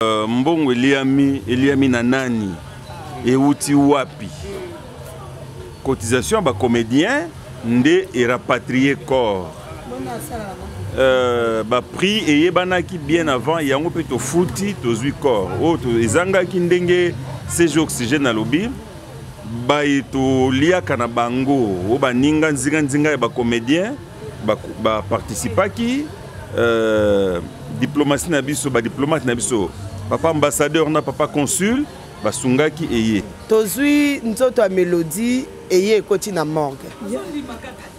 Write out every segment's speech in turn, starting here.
Mbongo eliami, eliami na nani? Euti wapi? Cotisation ya bacomédien nde erapatrie corps. Baprix eyebanaki bien avant, yango mpe tofuti, tozwi corps oyo ezangaki ndenge CG Oxygène alobi. Baye toliaka na bango oyo baninga nzinga nzinga ya bacomédien baparticipaki, diplomatie na biso, badiplomate na biso, papa ambassadeur na papa consul basungaki eye. Tozwi nzoto ya Mélodie, eye ekoti na morgue.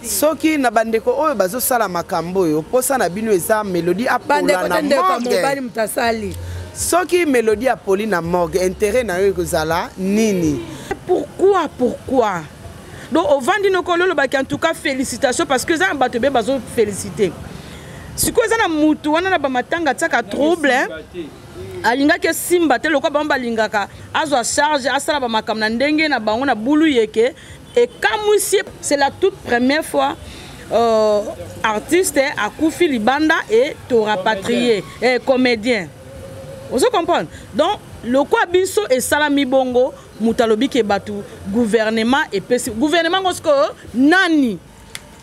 Soki na bandeko oyo bazosala makambo oyo, mposa na bino eza Mélodie apola na morgue. Soki Mélodie apoli na morgue, intérêt na yo ekozala nini? Pourquoi, pourquoi? Donc ovandi noko olobaki, en tout cas félicitations, parce que eza na bato ebele bazofélicité. Sikoyo eza na mutu wana na bamatanga atiaka trouble, alingaki esimba te. Lokola bango balingaka azwa charge, asala bamakambo na ndenge na bango na bulu yeke ekamwisi. C'est la toute première fois artiste akufi libanda e torapatrie eh, comédien, ozo comprendre? Donc lokwa biso esalami bongo, moto alobi ke bato gouvernement epesi, gouvernement ngo sikoyo nani?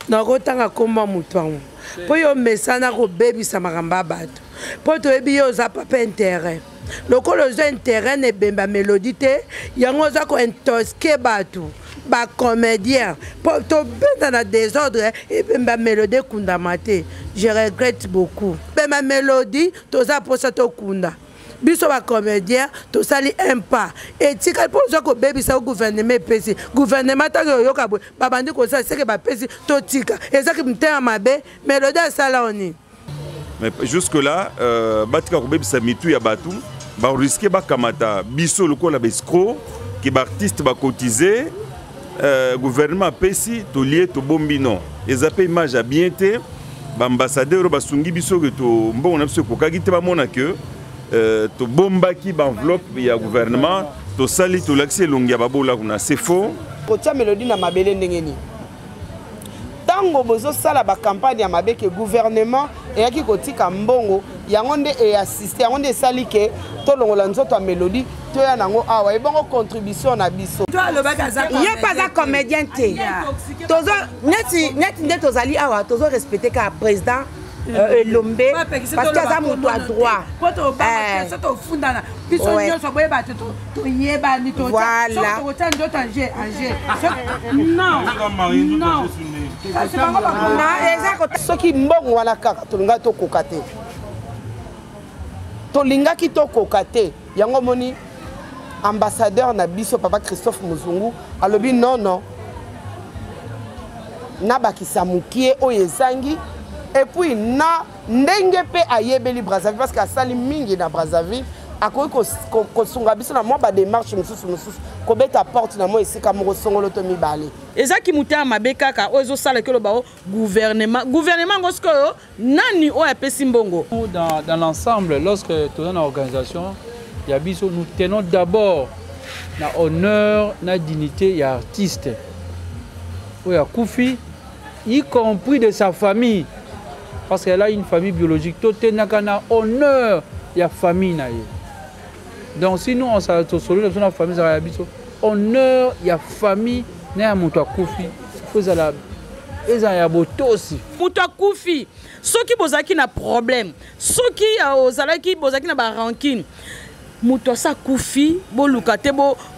Nakotanga nkombo moto yango mpo yo mesana kobebisa makambo ya bato, mpo toyebi yo oza papa intérêt. Lokola ozwa intérêt na ebemba Mélodie te, yango oza kointoxiquer bato bacomédien mpo tobenda na désordre. Ebemba Mélodie ekundama te, je regrette beaucoup. Ebemba Mélodie toza mposa tokunda. Biso bacomédien tosali un pas etikali mpo ozwa kobebisa. O gouvernement epesi, gouvernement ntango oyoka boye babandi kosala seke bapesi, totika. Ezaki motema mabe. Mélodie asala oni? Mais jusque là batika kobebisa mitu ya bato, barisquer bakamata biso lokola baescroc ke baartiste bacotiser, gouvernement apesi, tolie, tobombi. Non, eza mpe image ya bien te. Baambassadeur oyo basungi biso ke to mbongo na biso ekokaki te, bamona ke tobombaki baenveloppe ya gouvernement, tosali, tolakisi elongi ya babola kuna, c'est faux. Kotia Mélodie na mabele ndenge nini, ntango bozosala bacampagne ya mabe ke gouvernement eyaki kotika mbongo, yango nde eassiste, yango nde esali ke tolongola nzoto ya Mélodie, toya nango awa, ebongo contribution na biso? Ye mpe aza comédien te. Tozo neti neti nde tozali awa, tozo respecte kaka président Elombe, parce que aza moto ya droit. Tofundana biso nyonso, boyeba te toyebani, tokotia nzoto ange ange. Non, non. Soki mbongo wana kaka, tolingaki tokoka te, tolingaki tokoka te. Yango omoni ambassadeur na biso, papa Christophe Muzungu, alobi non, non, nabakisa mokie oyo ezangi. Et puis na ndenge mpe ayebeli Brazzaville, parce que asali mingi na Brazzaville, akoki kosunga biso na mwa badémarche mosusu mosusu, kobeta porte na mwa esika moko songolo to mibale. Ezaki motema mabe kaka oyo ezosalaki oloba o gouvernement, gouvernement yango sikoyo nani oyo apesi mbongo? Dans l'ensemble, lorsque toza na organisation ya biso, nous tenons d'abord na honneur, na dignité ya artiste oyo akufi, y compris de sa famille, parce qu'elle a une famille biologique. Totenaka na honneur ya famille na ye. Donc si nous on tosolo na biso na famille, ezalaka ya biso honneur ya famille na ya moto akufi, fo ezala, ezala ya botosi. Moto akufi, soki bozalaki na problème, soki ozalaki, bozalaki na barancune, moto asa akufi, boluka te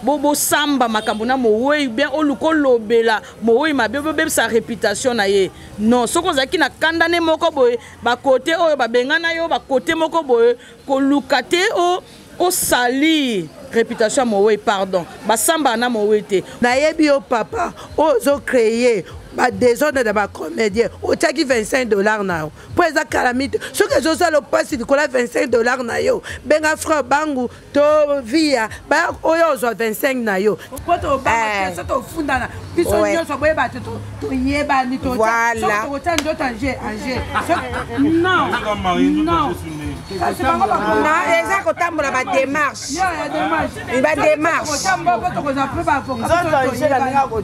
bosamba makambo na mowei, bien oluka olobela mowei mabe, bobebisa réputation na ye. Non, soki ozalaki na kanda ne moko boye, bakote oyo babengana yo, bakote moko boye, koluka te o osali réputation ya mowei. Pardon, basambaka na mowei te. Nayebi yo papa oyo ozocréer badésordre na bacomédien. Otiaki 25 $ na yo mpo eza calamité. Soki ezosala mpasi likolo ya 25 $ na yo, benga frère bangu to via baya oyo ozwa 25 na yo. Eh. Tofundana biso nyonso, boyeba te toyebani, tokotia nzoto ange ange. Non, non. Eza kotambola badémarche, badémarche.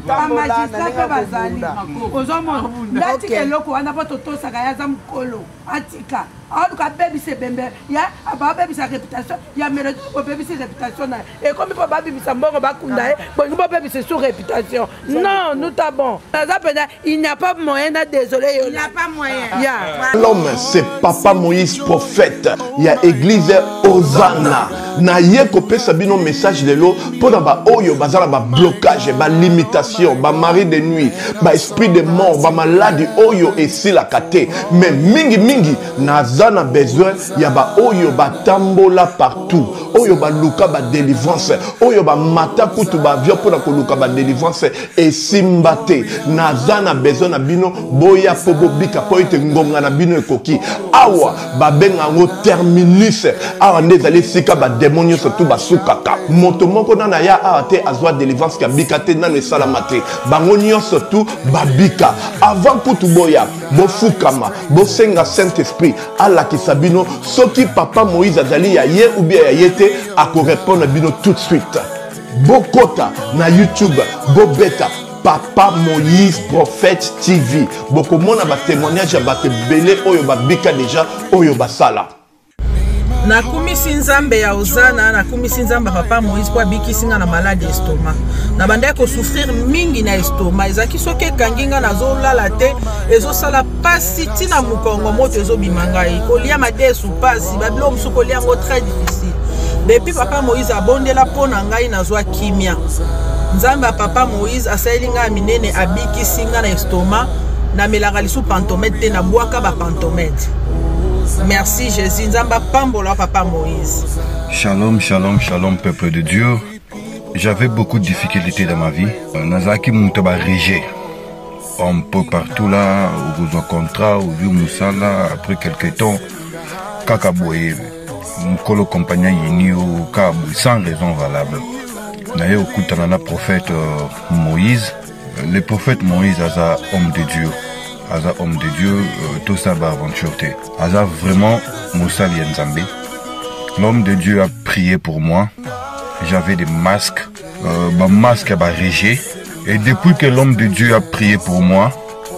Bamagistrat mpe bazali, ozomona, ndatika eloko wana mpo totosaka ye, aza mokolo, atika. Aoluka abebisa ebembe ya ababebisa réputation ya Melodie, bobebisi réputation na ye. Ekomi mpo babimisa mbongo bakunda ye, bolingi bobebisa sous réputation. Non, nous ta bon naza mpenza, il n'y a pas moyen na désolé yo. Il n'y a pas moyen. Ya. L'homme, c'est Papa Moïse, prophète. Il y a église Hosanna. Na ye kopesa bino message lelo pona ba oyo bazala ba blocage, ba limitation, ba mari de nuit, ba esprit de mort, ba maladie oyo esilaka te. Mais mingi mingi naza na besoin ya ba oyo batambola partout, oyo baluka ba délivrance, oyo bamata kutu ba avion pona koluka ba délivrance esimba te. Naza na besoin na bino boya po bobika po ete ngonga na bino ekoki. Awa babenga yango terminus, awa nde ezali esika bademo nyonso tu basukaka. Moto moko nano aya awa te azwa délivrance kabika te, nano esalama te, bango nyonso tu babika. Avant kutu boya, bofukama, bosenga Saint Esprit alakisa bino soki Papa Moïse azali ya ye ou bien ya ye te, akorépondre bino tout de suite. Bokota na YouTube, bobeta Papa Moïse Prophète TV, bokomona batémoignage ya bato ebele oyo babika deja, oyo basala. Nakumisi Nzambe ya Ozana, nakumisi Nzambe ya Papa Moïse mpo abikisi nga na maladi estomac. Nabandaki kosouffrir mingi na estomac, ezalaki soki ekangi nga nazolala te, ezosala pasi ntina mokongo, moto ezobima ngai, kolia madesu pasi, babiloko mosusu kolia yango très difficile. Depuis Papa Moïse abondela mpo na ngai, nazwa kimia. Nzambe ya Papa Moïse asaleli ngai ya minene, abikisi ngai na estomac. Namelaka lisu pantomètre te, nabwaka bapantomètre. Merci Jésus, Nzambe apambola Papa Moïse. Shalom, shalom, shalom, peuple de Dieu. J'avais beaucoup de difficultés dans ma vie. Nazalaki moto ba rejet un peu partout là, okozwa contrat, ozwi mosala, après quelque temps, kaka boye, mokolo compagnie ayini yo, kaka boye, sans raison valable. Naye okutana na prophète Moïse. Le prophète Moïse aza homme de Dieu. Aza homme de Dieu, tosala ba aventure te. Aza vraiment mosali ya Nzambe. L'homme de Dieu a prié pour moi. J'avais des masques, ba masques ya ba rejet. Et depuis que l'homme de Dieu a prié pour moi,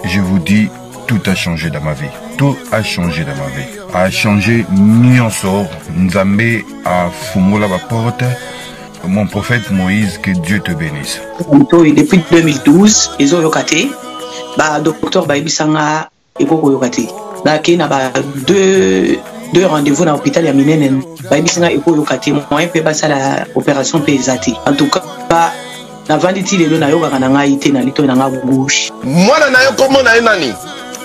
je vous dis, tout a changé dans ma vie. Tout a changé dans ma vie. A changé nyonso. Nzambe a fungola ba porte. Mon prophète Moïse, que Dieu te bénisse. Moto depuis 2012 ezoyoka te, ba docteur bayebisanga ekoki koyoka te. Nakei na ba deux rendez-vous na hôpital ya minene, bayebisanga ekoyoka te, moyen mpe basala opération mpe eza te. En tout cas navandi ti lelo nayokaka na ngai te na litoi na ngai gauche. Mwana na yo kombo na ye nani?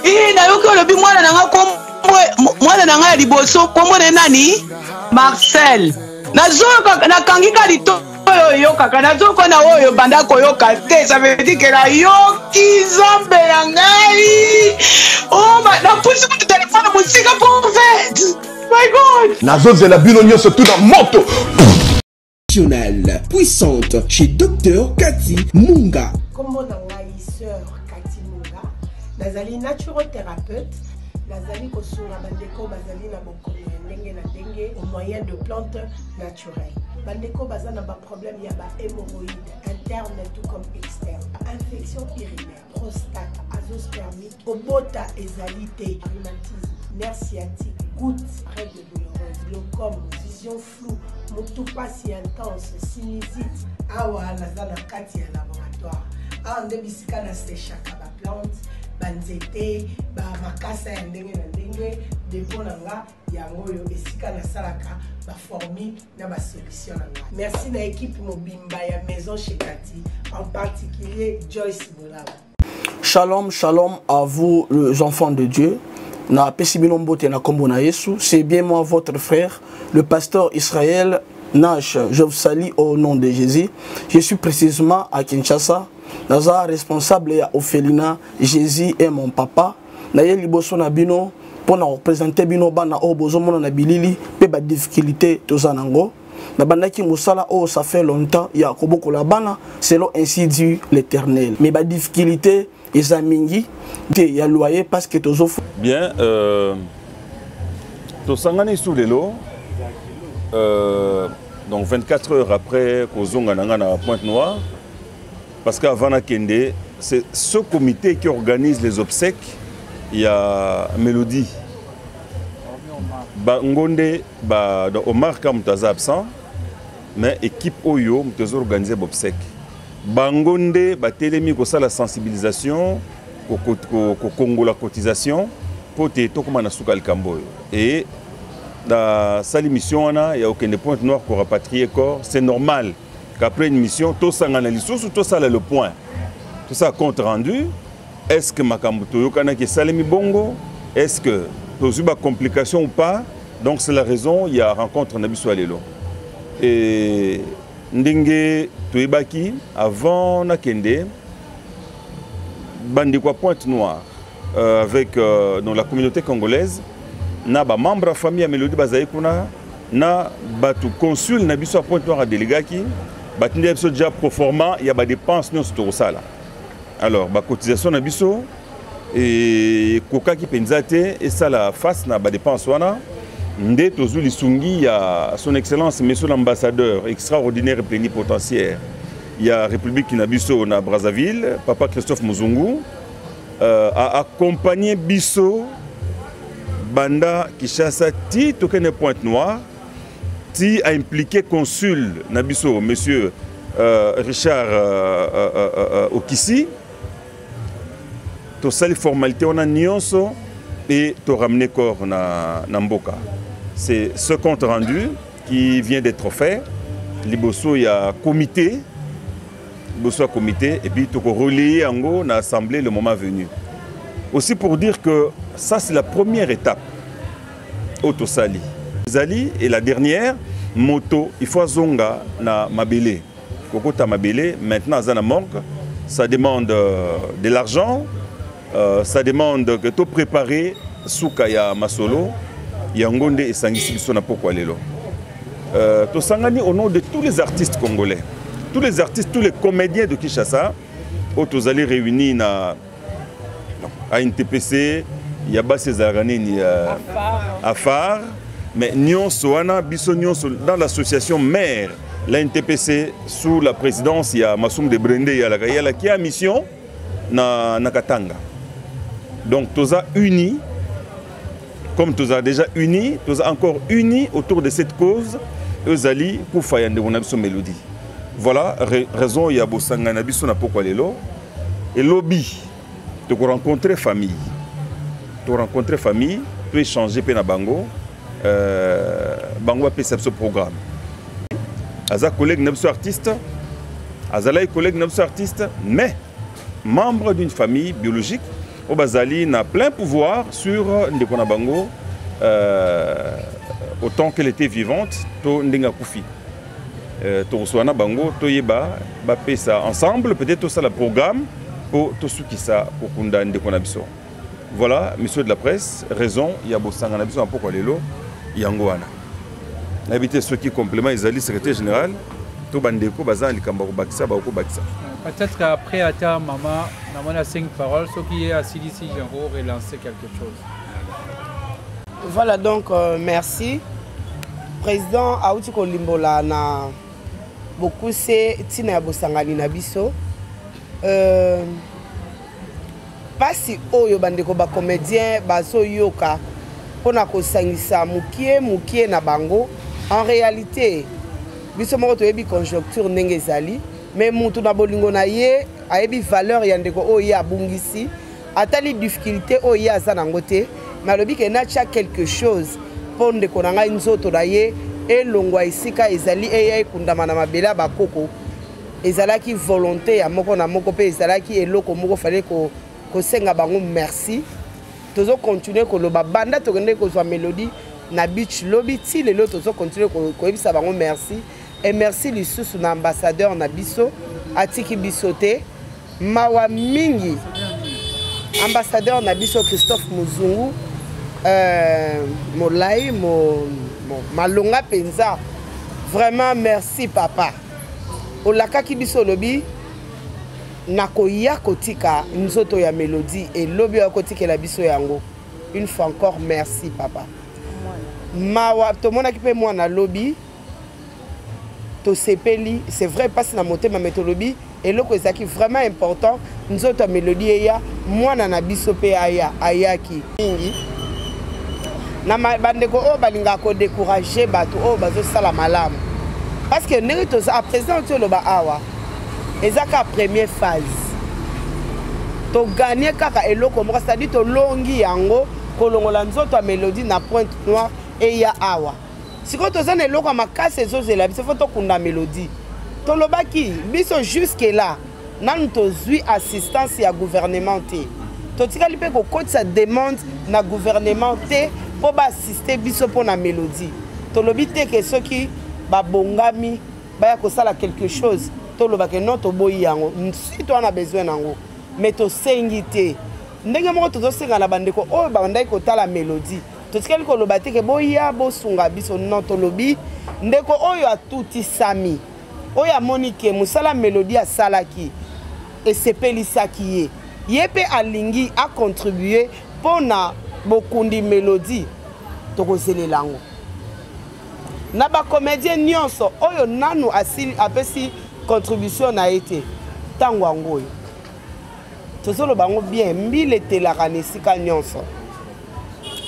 Eh, nayoki olobi mwana na ngai kombo, mwana na ngai ya liboso kombo na ye nani? Marcel. Nazoyoka, nakangi ka litoi oyo oyokaka, nazoyoka na oyo banda koyoka te. Ça veut dire que nayoki Nzambe na ngai. Oh, napusi kutu telefone mosika, prophète. My God. Nazozela bino nyonso tu na moto. Nationale puissante chez Dr Cathy Munga. Kombo na ngai sœur Cathy Munga, nazali naturothérapeute, nazali kosunga bandeko bazali na bokono ya ndenge na ndenge au moyen de plantes naturelles. Bandeko baza na ba problème ya ba hémorroïdes interne tout comme externe, infection urinaire, prostate, azoospermique, kobota ezali te, rhumatisme, nerf sciatique, goutte, règle douloureuse, glaucome, vision floue, motu pasi intense, sinusite. Awa naza na kati ya laboratoire, awa nde bisika na sechaka ba plante, ba nzete, ba makasa ya ndenge na ndenge. Depot na nga yango oyo, esika nasalaka ba formule na ba solution na nga. Merci na équipe mobimba ya Maison chez Cathy, en particulier Joyce Bolaba. Shalom, shalom à vous les enfants de Dieu. Na pesi bino mbote na kombo na Yesu. C'est bien moi votre frère, le pasteur Israël Nash. Je vous salue au nom de Jésus. Je suis précisément à Kinshasa. Naza responsable ya orphelinat Jésus est mon papa. Na ye liboso na bino pour na représenter bino bana oyo bozomona na bilili pe ba difficulté toza nango. Na bandaki mosala oyo ça fait longtemps ya kobokola bana selon ainsi dit l'Éternel. Mais ba difficulté eza mingi te ya loyer parce que tozo Bien, tosangani sous lelo, donc 24 heures après kozonga nanga na Pointe Noire, parce qu'avant na kende, c'est ce comité qui organise les obsèques, il y a Mélodie. Bango nde ba, donc Omar ka moto aza absent, mais équipe oyo moto ezo organiser bobsec. Bango nde batelemi kosala sensibilisation, kokongola cotisation mpo te tokóma na suka likambo oyo. Et nasali mission wana ya kokende Pointe Noire korapatrier corps. C'est normal qu'après une mission tosangana lisusu, tosala le point, tosala compte rendu. Est ce que makambo toyokanaki esalemi bongo? Est ce que tozwi bacomplication ou pas? Donc c'est la raison ya rencontre na biso ya lelo. E ndenge toyebaki avant nakende, bandeko ya Pointe Noire avec dans la communauté congolaise na bamembre ya famille ya Mélodie bazali kuna na bato consul na biso ya Pointe Noire adelegaki, batindeli biso déjà proforma ya badépense nyonso tokosala. Alors bacotisation na biso ekokaki mpenza te esala face na badépense wana. Nde tozwi lisungi ya Son Excellence Monsieur l'ambassadeur extraordinaire et plénipotentiaire ya République na biso na Brazzaville, papa Christophe Muzungu, a accompagné biso banda Kinshasa ti tokende Pointe Noire, ti a impliqué consul na biso monsieur Richard Okisi. Tosali formalité wana nyonso et toramener corps na mboka. C'est ce compte rendu qui vient d'être fait liboso ya comité, liboso ya comité, et puis tokorelayer yango na assemblée le moment venu. Aussi pour dire que ça, c'est la première étape oyo tosali ezali, et la dernière, moto il faut azonga na mabele, kokota mabele. Maintenant aza na morgue, ça demande de l'argent, ça demande que to préparer suka ya masolo. Yango nde esangisi biso na pokwa lelo. Tosangani au nom de tous les artistes congolais, tous les artistes, tous les comédiens de Kinshasa oyo tozali réunis na ANTPC ya basi ezalaka nini, AFAR, mais nyonso wana, biso nyonso dans l'association mère, la NTPC, sous la présidence ya Masumu de Brende Yalaka Yala qui a mission na Katanga. Donc toza unis, comme toza déjà unis, toza encore unis autour de cette cause ezali kufa ya ndeko na biso Mélodie. Voilà raison ya bosanga na biso na pokwa lelo. Elobi tokorencontrer famille, torencontrer famille, toéchanger mpe na bango, bango bapesa biso programme. Aza collègue na biso artiste, azalaki collègue na biso artiste, mais membre d'une famille biologique oyo bazali na plein pouvoir sur ndeko na bango, autant qu'elle était vivante to ndenge akufi. Tokosola na bango, toyeba bapesa ensemble, peut-être tosala programme mpo tosukisa kokunda ndeko na biso. Voilà, monsieur de la presse, raison ya bosanga na biso na pokwa lelo yango wana. Nayebi te soki complément ezali, secrétaire général to bandeko baza na likambo ya kobakisa, bakobakisa. Peut-être qu'après ata mama namoni asengi parole, soki ye asilisi, yango relancer quelque chose. Voilà, donc merci. Président auti kolimbola na bokuse ntina ya bosangani na biso. Pasi oyo bandeko bacomédien bazoyoka mpona kosangisa mokie mokie na bango, en réalité biso moko toyebi conjoncture ndenge ezali, mais mutu na bolingo na ye ayebi valeur ya ndeko oyo ye abungisi, atali difficulté oyo ye aza nango te, mais alobi ke natya quelque chose mpo ndeko na ngai nzoto na ye elongwa esika ezali, eya ekundama na mabele ya bakoko. Ezalaki volonté ya moko na moko mpe ezalaki eloko moko fale kosenga bango merci. Tozocontinue koloba banda tokende kozwa Mélodie na beach lobi ti lelo, tozocontinue koyebisa bango merci. Et merci lisusu na ambassadeur na biso, atiki biso te. Mawa mingi, ambassadeur na biso Christophe Muzungu, molai bon, malonga mpenza. Vraiment merci papa, olakaki biso, olobi nakoya kotika nzoto ya Mélodie, elobi oya kotikela biso yango. Une fois encore merci papa. Mawa, tomonaki mpe mwana lobi, tosepeli, c'est vrai mpasi na motema, me tolobi eloko ezalaki vraiment important, nzoto ya Mélodie eya, mwana na biso mpe aya, ayaki mingi. Na bandeko oyo balingaka kodécourage bato oyo bazosala malamu, parce que ndenge toza ah, président oti oloba awa, eza kaka première phase, toganye kaka eloko moko, c'est-à-dire tolongi yango kolongola nzoto ya Mélodie na Pointe Noire eya awa. Sikoyo toza na eloko ya makasi ezozela biso, fo tokunda Mélodie. Tolobaki biso jusque là nanu tozwi assistance ya gouvernement te, totikali mpe kokotisa demande na gouvernement te mpo baassiste biso mpo na Mélodie. Tolobi te ke soki babongami baya kosala quelque chose, tolobake non, toboyi yango. Si toza na besoin nango, mais tosengi te. Ndenge moko tozosenga na bandeko oyo babandaki kotala Mélodie, totikali koloba te ke boya bosunga biso, non. Tolobi ndeko oyo atutisami, oyo amoni ke mosala Mélodie asalaki esepelisaki ye, ye mpe alingi acontribue mpo na bokundi Mélodie, tokozelela yango. Na bacomédien nyonso oyo nanu asili apesi contribution na ye te, ntango yango oyo tozoloba yango bien, mbila etelaka na esika nyonso.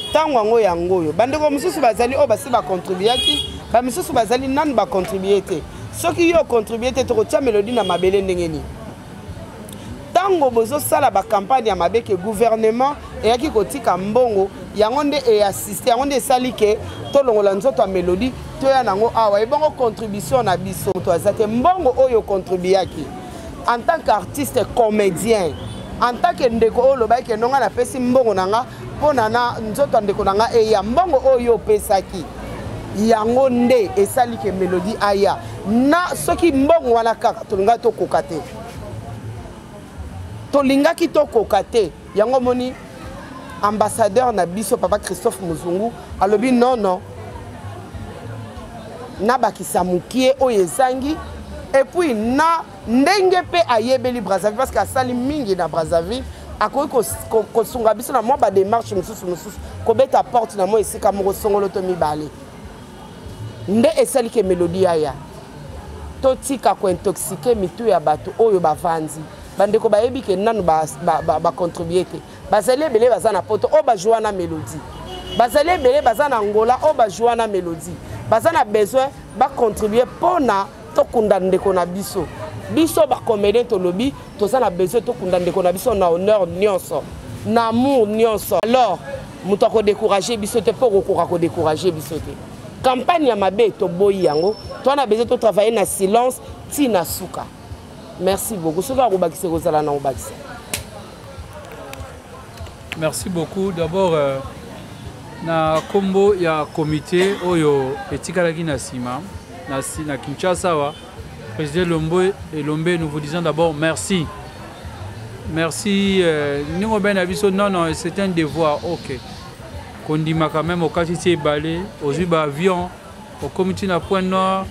Ntango yango yango oyo bandeko mosusu bazali oyo basi bacontribuaki, bamisusu bazali nanu bacontribue te. Soki yo ocontribue te, tokotia Mélodie na mabele ndenge nini? Ntango bozosala bacampagne ya mabe ke gouvernement eyaki kotika mbongo, yango nde eassiste, yango nde esali ke tolongola nzoto ya Mélodie toya nango awa, ebongo contribution na biso moto aza te. Mbongo oyo ocontribuaki en tant qu'artiste comédien, en tant que ndeko oyo olobaki ke nonga napesi mbongo na nga mpo na na nzoto ya ndeko na nga eya, mbongo oyo opesaki yango nde esali ke Mélodie aya. Na soki mbongo wana kaka, tolingaki tokoka te, tolingaki tokoka te. Yango omoni ambassadeur na biso papa Christophe Muzungu alobi non non, nabakisa mokie oyo ezangi. Et puis na ndenge mpe ayebeli Brazzaville, parce que asali mingi na Brazzaville, akoki kosunga biso na mwa badémarche mosusu mosusu, kobeta porte na mwa esika moko songolo to mibale, nde esali ke Mélodie aya. Totika kointoxiquer mitu ya bato oyo bavandi. Bandeko bayebi ke nanu bacontribue te, bazali ebele, baza na Poto oyo bajua na Mélodie, bazali ebele, baza na Angola oyo bajua na Mélodie, baza na besoin bacontribue mpona tokunda ndeko na biso. Biso bacomédien tolobi toza na besoin tokunda ndeko na biso na honneur nyonso, na amour nyonso. Alors moto akodécourage biso te, mpo okokoka kodécourage biso te. Campagne ya mabe toboyi yango, toza na besoin totravaille na silence ntina suka. Merci beaucoup. Soki akobakisa, ekozala na kobakisa. Merci beaucoup. D'abord, na kombo ya comité oyo etikalaki na nsima na Kinshasa awa, président Elombe, Elombe, nous vous disons d'abord merci. Merci ndenge obe na biso. Non non, c'est un devoir. Ok, kondima quand même okati ti ebale, ozwi baavion, okomi ti na Pointe Noire,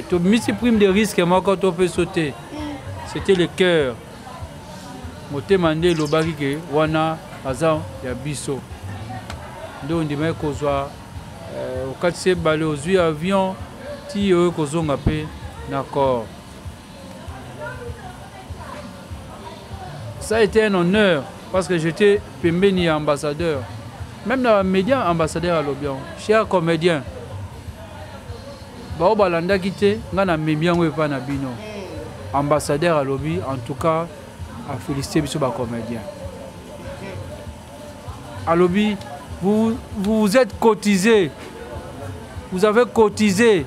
tobimisi prime de risque moko topeso te. C'était le cœur, motema nde elobaki ke wana aza ya biso, nde ondimaki kozwa okatisi ebale, ozwi avion ti oyo kozonga mpe na corps. Ça a été un honneur parce que j'étais pembeni ya ambassadeur. Même na bamédia, ambassadeur alobi yango: cher comédien, bao balandaki te, ngai namemi yango epai na bino. Ambassadeur alobi en tout cas afélicité biso bacomédien, alobi vous, vous êtes cotisé, vous avez cotisé,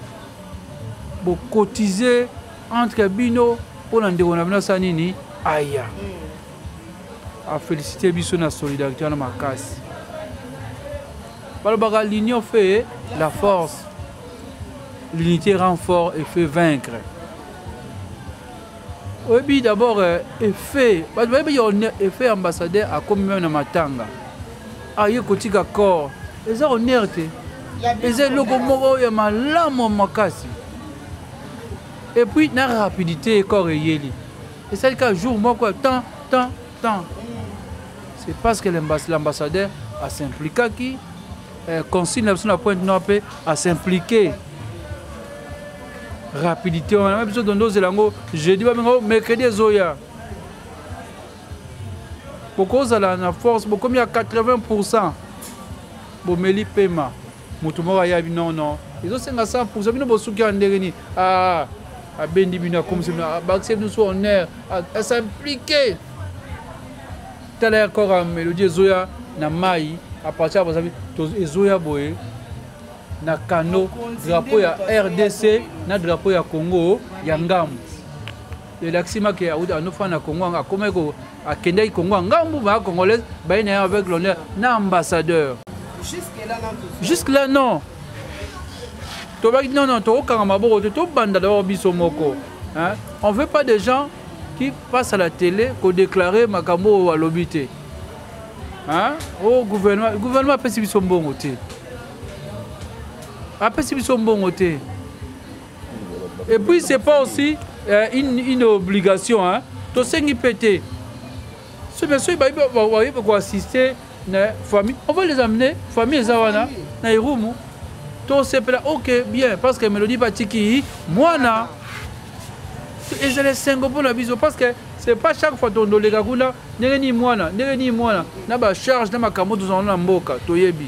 bocotisé entre bino mpo na ndeko na bino asala nini, aya. Afélicité biso na solidarité wana makasi. Balobaka l'union fait la force, l'unité rend fort et fait vaincre. Oyebi d'abord effet bato bayebi effet ambassadeur akomi meme na matanga, aye kotika corps, eza honneur te, eza eloko moko ya malamu makasi. Et puis na rapidité corps eyeli, esali kaka jour moko, temps temps temps. C'est parce que l'ambassadeur as'impliquaki, consigne na biso na Pointe Noire mpe as'impliqué. Rapidité wana biso tondo ozela yango jeudi, babenga mercredi ezoya. Bokozala na force, bokomi ya 80. Bomeli pema. Moto moko aya bino non non. Ezosenga 100% bino bosuki ya ndenge nini? Ah abendi bino akomisi bino abakisi bino so honneur a s'impliquer. Tala ya corps ya mélodie ezoya na mai à partir ya Brazzaville ezoya boye na kano drapeau ya RDC na drapeau ya Congo ya ngambo elakisi make anofa na Congo akomaki ko akendaki Congo ya ngambo ba congolaise baye na ye avec l'honneur na ambassadeur jusque là non tobaki non non tokokanga maboko te tobanda d'abord biso moko hein? On veut pas des gens qui passent à la télé kodéclarer makambo oyo alobi te hein? Oh, gouvernement gouvernement apesi biso mbongo te apesi biso mbongo te. Et puis c'est pas aussi euh, une, une obligation hein? Tosengi mpe te soki soki bayebi koassiste na famille, on va les amener. Famille eza wana na Irumu, tosepela. Ok, bien, parce que Mélodie batiki mwana, ezala esengo mpona biso, parce que c'est pas chaque fois tondoleka kuna ndenge nini mwana, ndenge nini mwana na bacharge na makambo tozala na mboka toyebi.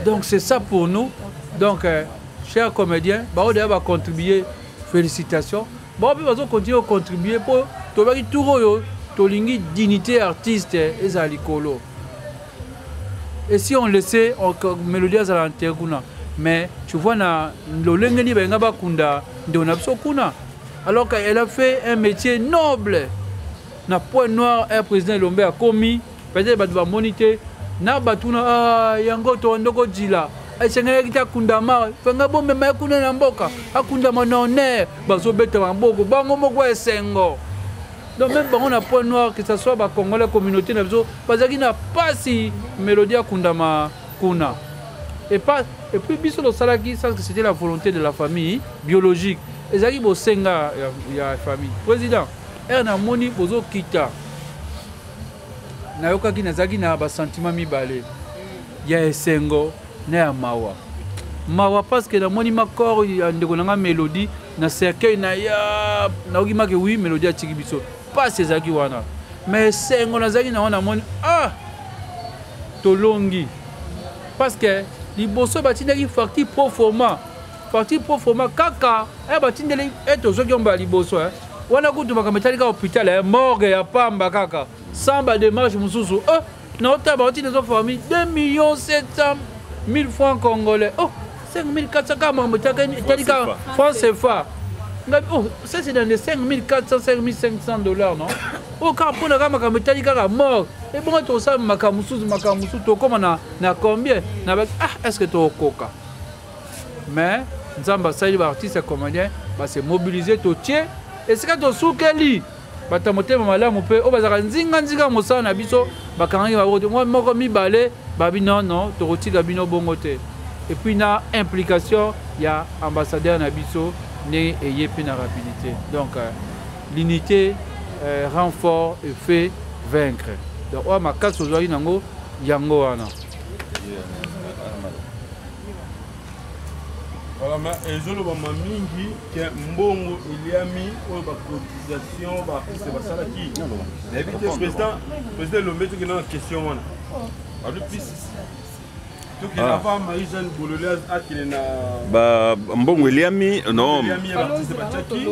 Donc c'est ça pour nous. Donc euh, chers comédiens, baoyo deya bacontribue, félicitations. Bao mpe bazocontinue kocontribue mpo tobaki tour oyo tolingi dignité artiste ezala likolo. Et si on laissait mélodie azala enterre kuna, mais tu vois na lolenge nini balinga bakunda ndeko na biso kuna, alors qu'elle a fait un métier noble na Point Noir. Un président Elombe akomi peut-être bato bamoni te na bato kuna ah, yango tondo kojila esengelaki te akundama fanga bomema ye kuna na mboka akundama na honneur. Bazobeta maboko bango moko esengo. Donc même bango na Point Noir, que ce soit bacongolais, communauté na biso bazalaki na pasi Mélodie akundama kuna. Et pas et puis biso tosalaki ça, que c'était la volonté de la famille biologique, ezalaki bosenga ya, ya famille. Président ere namoni bozokita, nayokaki nazalaki na basentiment mibale ya esengo na ya mawa. Mawa parce que namoni makor ya ndeko na nga Mélodie na cercueil na ya nayoki make wi Mélodie atiki biso, pasi ezalaki wana. Mais esengo nazalaki nango, namoni ah tolongi, parce que liboso batindaki facture pro forma, facture pro forma kaka e batindeli e tozwaki yomba ya liboso eh. Wana kutu makambo etali kaka hôpital eh, morgue ya pamba kaka sans badémarche mosusu eh, naotala baotinda ezo famille 2 millions 700 000 francs congolais, oh 5400 kaka makambo etali kaka franc CFA. Ngabi oh, ça c'est dans les 5400 5500 dollars, non oyo kaka mpona kaka makambo etali kaka morgue. Ebongo tosala makambo mosusu, makambo mosusu tokóma na, na combien na ba ah, est ce que tokokoka? Mais Nzambe asali baartiste ya comédien base mobiliser, totie esika tosukeli. Bato ya motema malamu mpe oyo bazalaka nzinganzinga mosala na biso bakangaki bango te, mwa moko mibale babi non non, tokotika bino bongo te. Et puis na implication ya ambassadeur na biso ndenge eye mpe na rapidité. Donc euh, l'unité euh, rend fort et fait vaincre. Donc oyo makasi ozwaki nango yango wana. Voilà, mais ezolobama mingi ke mbongo eliami oyo bacotisation baartiste basalaki, nayebi te. Président Elombe, tokende na question wana babi pisi tokende Ah. avant Marie-Jeanne Bolole akende na ba mbongo eliami non. Eliami ya baartiste batiaki.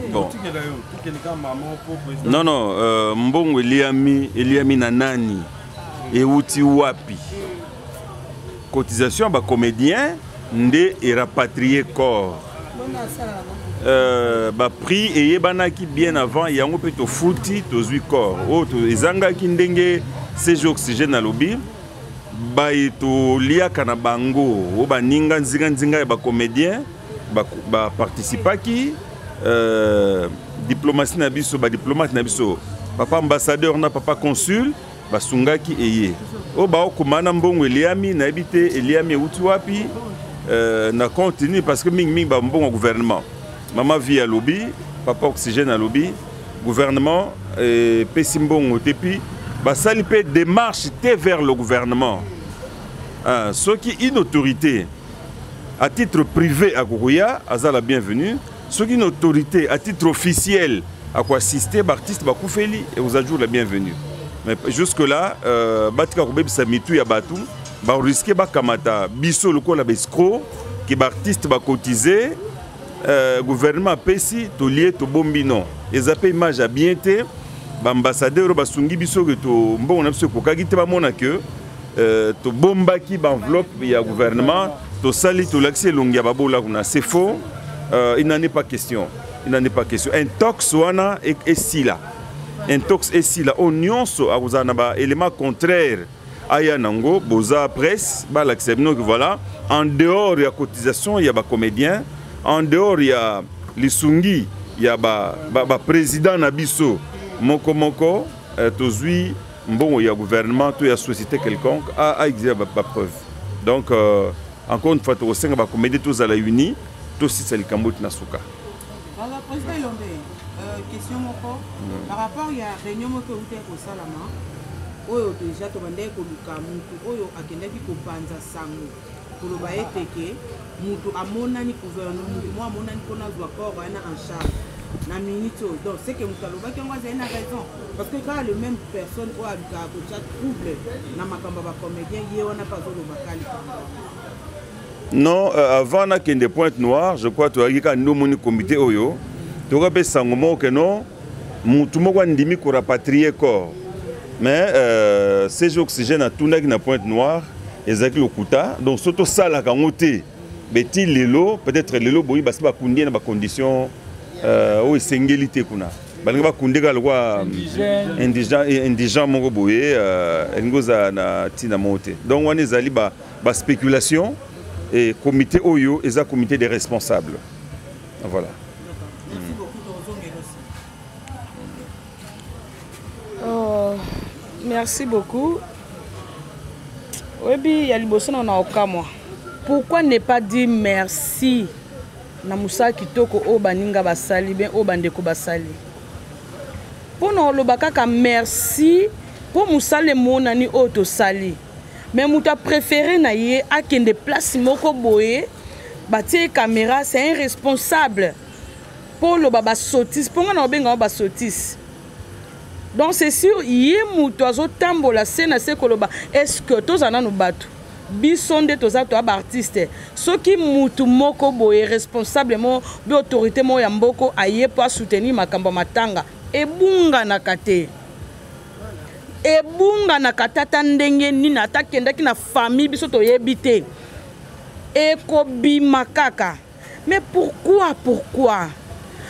Bon. Tokende yo, tokende kaka mama po président. Non, euh, mbongo eliami, eliami na nani, euti wapi? Cotisation ya bacomédien nde erapatrie corps. Baprix eyebanaki bien avant yango mpe tofuti, tozwi corps oyo ezangaki ndenge CG Oxygène alobi. Baye toliaka na bango oyo baninga nzinga-nzinga ya bacomédien baparticipaki, diplomatie na biso, badiplomate na biso, papa ambassadeur na papa consul basungaki. Eye oyo baokoma na mbongo eliami, nayebi te eliami euti wapi, na compte nini, parce que mingimingi bambongo ya gouvernement. Mama Vie alobi, papa Oxygène alobi, gouvernement epesi mbongo te, puis basali mpe démarche te vers le gouvernement. Ah, soki une autorité à titre privé akokoya, aza la bienvenue. Soki une autorité à titre officiel akoassiste baartiste bakufeli, ekozala toujours la bienvenue. Mais jusque là euh, batika kobebisa mitu ya bato, barisque bakamata biso lokola baescro ke baartiste bacotize, gouvernement apesi, tolie, tobombi. Non, eza mpe image ya bien te. Baambassadeur oyo basungi biso ke to mbongo na biso ekokaki te, bamona ke tobombaki baenveloppe ya gouvernement, tosali, tolakisi elongi ya babola kuna. C'est faux. Il n'en est pas question, il n'en est pas question. Intox wana esila, intox esila. Oyo nyonso akozala na baélément contraire aya nango, boza presse, balakisa bino ke voilà, en dehors ya cotisation ya bacomédien, en dehors ya lisungi ya baprésident ba, ba na biso moko moko, tozwi mbongo ya gouvernement to ya société quelconque, a exige bapreuve. Donc encore une fois, tokosenga bacomédien tozala uni, tosisa likambo ti na suka. Voilà, président Elombe, question moko par rapport ya réunion moko euti kosalama oyo. Déjà tobandaki koluka mutu oyo akendaki kopanza sango, koloba ete ke mutu amonani, gouvernement, mutu mo amonani mpona azwa corps wana en charge na minute oyo. Donc c'est que moto alobaki yango azali na raison, parce que kaka le même personne oyo alukaka kotia trouble na makambo ya bacomédien, ye wana mpe azolobaka likambo. Non, avant nakende Pointe Noire, je crois toyaki kaka nde omoni comité oyo, toyoka mpe sango moko ke non, mutu moko andimi korapatrier corps. Mais CG Oxygène atundaki na Pointe Noire, ezalaki lokuta. Donc so tosalaka yango te beti lelo, peut-être lelo boyi basi bakundi ye na bacondition oyo esengeli te. Kuna balingi bakundi kaka lokwa indigent moko boye, elingi ozala na ntina moko te. Donc wana ezali baspéculation ba et comité oyo eza comité des responsables, voilà. Merci beaucoup, tozongela aussi. Oh, merci beaucoup. Oyebi, ya liboso na okamwa, pourquoi ne pas dire merci na mosala kitoko oyo baninga basali, be oyo bandeko basali? Mpo na oloba kaka merci mpo mosala emonani oyo tosali, mais moto apréféré na ye akende place moko boye, batie caméra, c'est un responsable mpo oloba basotise, mpo nga na obenga ngo basotise. Donc c'est sûr, ye moto azotambola se na se koloba. Est ce que tozala nanu bato, biso nde toza, toya baartiste, soki mutu moko boye responsable mo be autorité moko ya mboko aye mpo asoutenir makambo ya matanga, ebunganaka te, ebunganaka tata ndenge nini? Ata akendaki na famille, biso toyebi te, ekobima kaka. Mais pourquoi, pourquoi?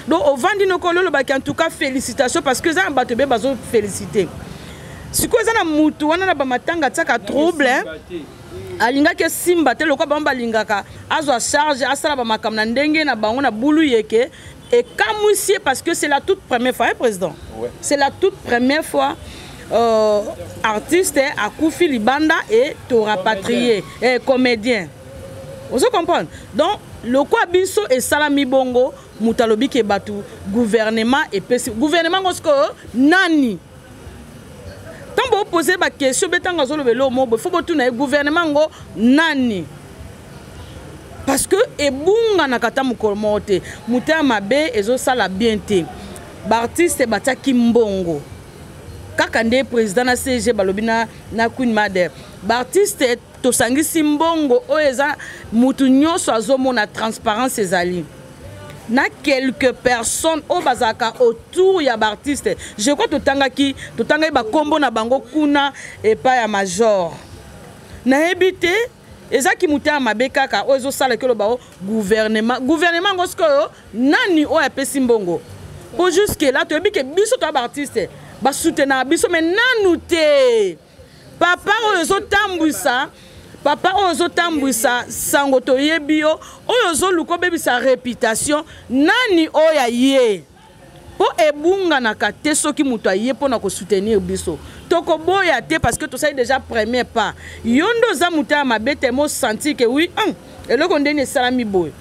Donc ovandi noko, olobaki en tout cas félicitation, parce que eza na bato ebele bazofélicité. Sikoyo eza na mutu wana na bamatanga atiaka trouble, alingaki esimba te lokola bango balingaka azwa charge, asala bamakambo na ndenge na bango na bulu yeke ekamwisi ye, parce que c'est la toute première fois, hein, président? Ouais. C'est la toute première fois artiste akufi libanda et torapatrié eh, comédien, ozo comprendre? Donc lokwa biso esalami bongo, moto alobi ke bato gouvernement epesi, gouvernement ngo sikoyo nani? Ntango bopose baquestion be, ntango azoloba eloko moko boye, fo botuna ye gouvernement ngo nani, parce que ebunganaka ata mokolo moko te. Moto ya mabe ezosala bien te. Baartiste batiaki mbongo kaka nde président na CG balobi na Queen Mother, baartiste tosangisi mbongo oyo eza mutu nyonso azomona, transparence ezali na quelques personnes oyo bazalaka autour ya baartiste. Je crois totangaki bakombo na bango kuna epai ya major. Nayebi te, ezaki moto ya mabe kaka oyo ezosalaki oloba o gouvernement, gouvernement yango sikoyo nani oyo apesi mbongo? Mpo jusque là toyebi ke biso toya baartiste, basoutenaka biso, mais nanu te. Papa oyo ozotambwisa, papa oyo ozotambwisa sango, toyebi yo, oyo ozoluka obebisa réputation, nani oyo aye? Mpo ebunganaka te. Soki moto aye mpona kosoutenir biso, tokoboya te, parce que tosali déjà premier pas. Yo nde oza moto ya mabe te, mosentir ke oui, eloko ndeni esalami boye,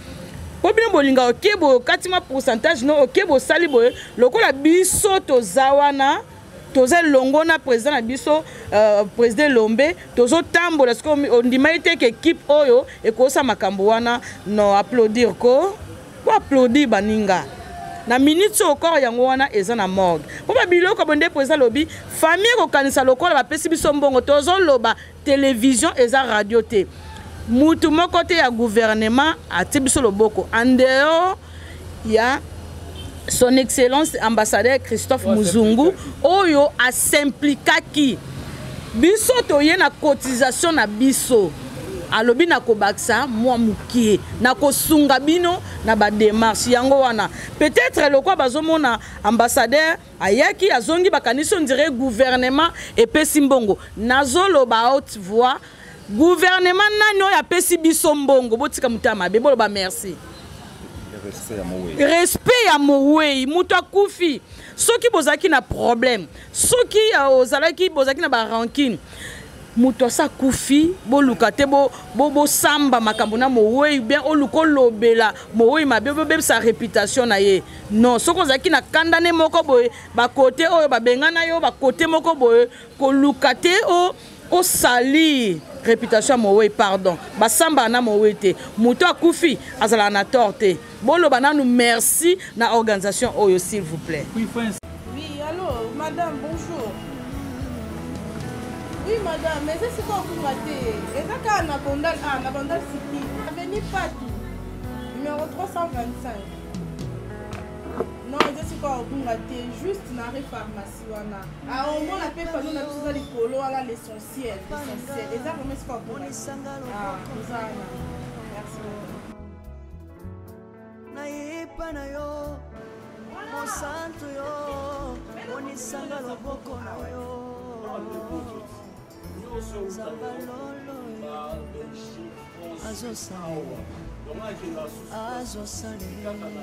mpo bino bolinga oke boye, okati mwa pourcentage no, oke bosali boye. Lokola biso toza wana, toza elongo na président na biso, président Elombe, tozotambola. Sikoyo ondimai te ke équipe oyo ekosa makambo wana? No, applaudir ko po applaudir baninga. Na minute oyo corps yango wana eza na morgue. Mpo ba biloko bonde président lobi famille ekokanisa lokola bapesi biso mbongo, tozoloba télévision eza radio te. Mutu moko te ya gouvernement atie biso loboko en dehors ya son excellence ambassadeur Christophe Muzungu oyo asimplikaki biso toye na cotisation na biso alobi na kobakisa mwa mokie na kosunga bino na bademarche yango wana. Peut-être lokwa bazomona ambassadeur ayaki azongi, bakanisi on dirait gouvernement epesi mbongo. Nazoloba haute voix, gouvernement nani oyo apesi biso mbongo? Botika motema mabe, boloba merci. Respect ya mowei, moto akufi. Soki bozalaki na problème, soki ozalaki bozalaki na barancune, moto asa akufi, boluka te bosamba makambo na mowei, bien oluka olobela mowei mabe, bobebisa réputation na ye. Non, soki ozalaki na kanda ne moko boye, bakote oyo babengana yo, bakote moko boye, koluka te o osali réputation ya mowei. Pardon, basambaka na mowei te. Moto akufi azalaka na tort te. Boloba nanu merci na organisation oyo, s'il vous plaît. Oui, allô, madame, bonjour. Oui, madame, mais c'est quoi vous ratez? Et ça, quand on a bandal, ah, on a bandal City. Avenue Fatou, numéro 325. Non, c'est quoi vous ratez? Juste dans la pharmacie, wana. Ah, au moins, la paix, nous, on a tous les colos, là, l'essentiel, l'essentiel. Et ça, vraiment, c'est quoi vous ratez? Ah, vous avez. Merci beaucoup. Nayepa na yo mosantu yo onisanga loboko na yo nzamba lolo azosale azosale nzamba lolo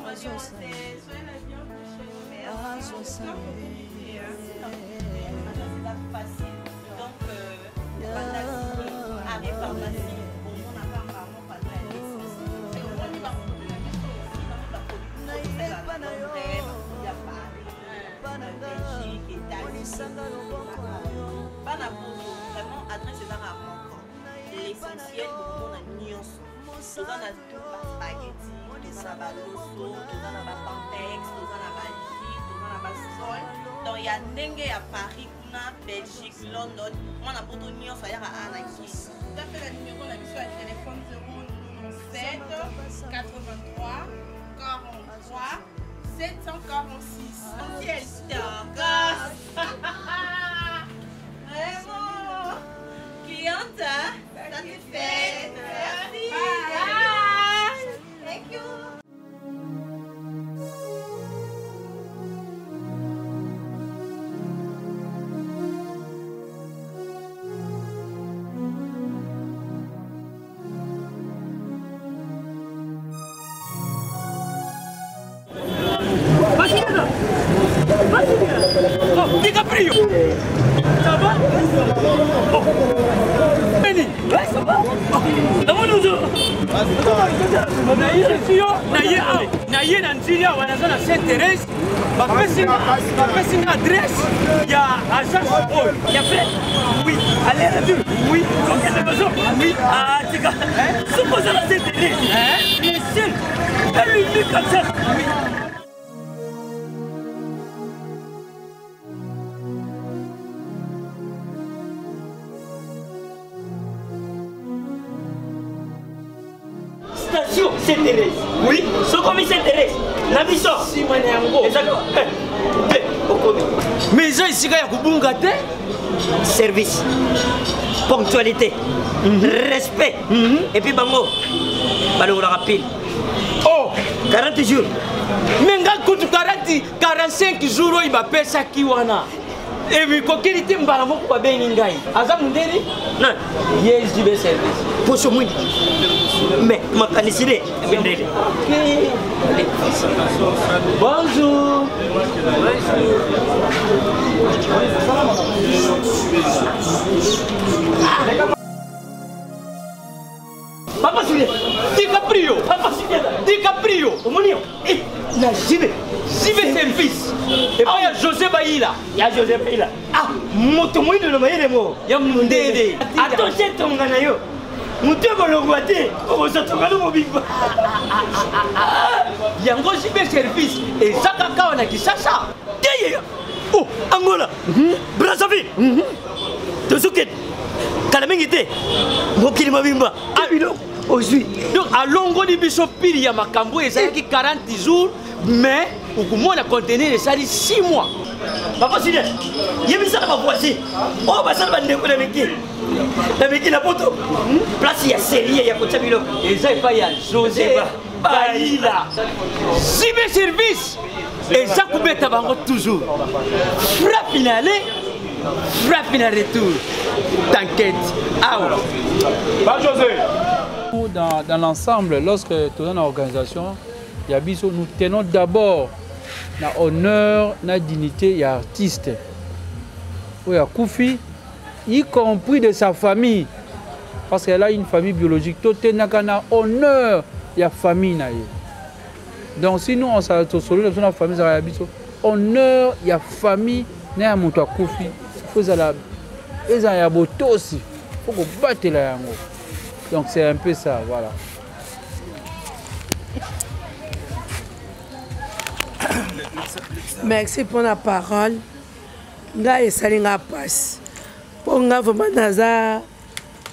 azosale azosale. Bana poto, vraiment adresse ezaka moko, l'essentiel. Bokomona nyonso, toza na tout, baspaghetti, toza na baloso, toza na bapampex, toza na bajus, toza na basol. Donc ya ndenge ya Paris kuna, Belgique, London, mwana poto nyonso ayaka aa na kisi. Tapez la numéro na biso ya téléphone 097 83 43 746. Quel tocos! Vraiment! Cliente, hein? Satisfaite. Merci. Bye. Thank you. Oh, DiCaprio. Ça va? Oh. Benny. Ouais, ça va? Namoni ozo. Naye awa, naye na nzili awa, naza na Sainte Thérèse. Bapesi nga adresse ya agence oyo. Ya vrai? Oui. Aller retour? Oui. Kokende maison? Oui. Ah, tika. Soki oza na Sainte Thérèse, le seul et l'unique agence. Oui. Station Sainte-Thérèse. Oui, sokomi Sainte-Thérèse. Na biso. Sima na yango. Eza te okomi. Mais eza esika ya kobunga te. Service, ponctualité, respect. Et puis bango balongolaka pile. Oh, 40 jours. Mais nga kutu 40 45 jours oyo bapesaki wana. Ebikokeli te, mbala moko babengi ngai. Aza mondeli? Nani? Ye JB service. Poso mwindi. Mais makanisi ne mindele. Bonjour. Papa Julien, DiCaprio, Papa Julien, DiCaprio, omoni yo, eh, na JB, JB service. Epai ya José Bayila. Ya José Bayila. Ah, moto moyindo na mayele mo. Ya mundele. Attention tonga na yo. Moto ekolongwa te, okozatokano mobimba. Yango JB service eza kaka awa na Kinshasa. Te oh, Angola, Brazzaville. Tozokende kala mingi te, mokili mobimba. Biloko ozwi. Donc alongoli biso pili ya makambo ezalaki 40 jours mais okomona conteneur esali 6 mois. Papa Julien, yebisa na bavoisin oyo baza na bandeko na miki na miki na poto place ya serie ya kotya biloko eza epai ya José Bayila. Zibe service eza kobeta bango toujours frappe na aller frappe na retour t'inquiète awa Ba José. Dans l'ensemble, lorsque nous sommes dans l'organisation, ya biso, nous tenons d'abord na honneur, na dignité ya artiste. Oyo akufi, y compris de sa famille. Parce qu'elle a une famille biologique. Totenaka na honneur ya famille na ye. Donc si nous on s'associe na famille ya biso, honneur ya famille na ya moto akufi, faut ezala ezala ya botosi, faut kobatela yango. Donc c'est un peu ça, voilà. Merci pour la parole. Ngai esali nga mpasi mpo nga vraiment naza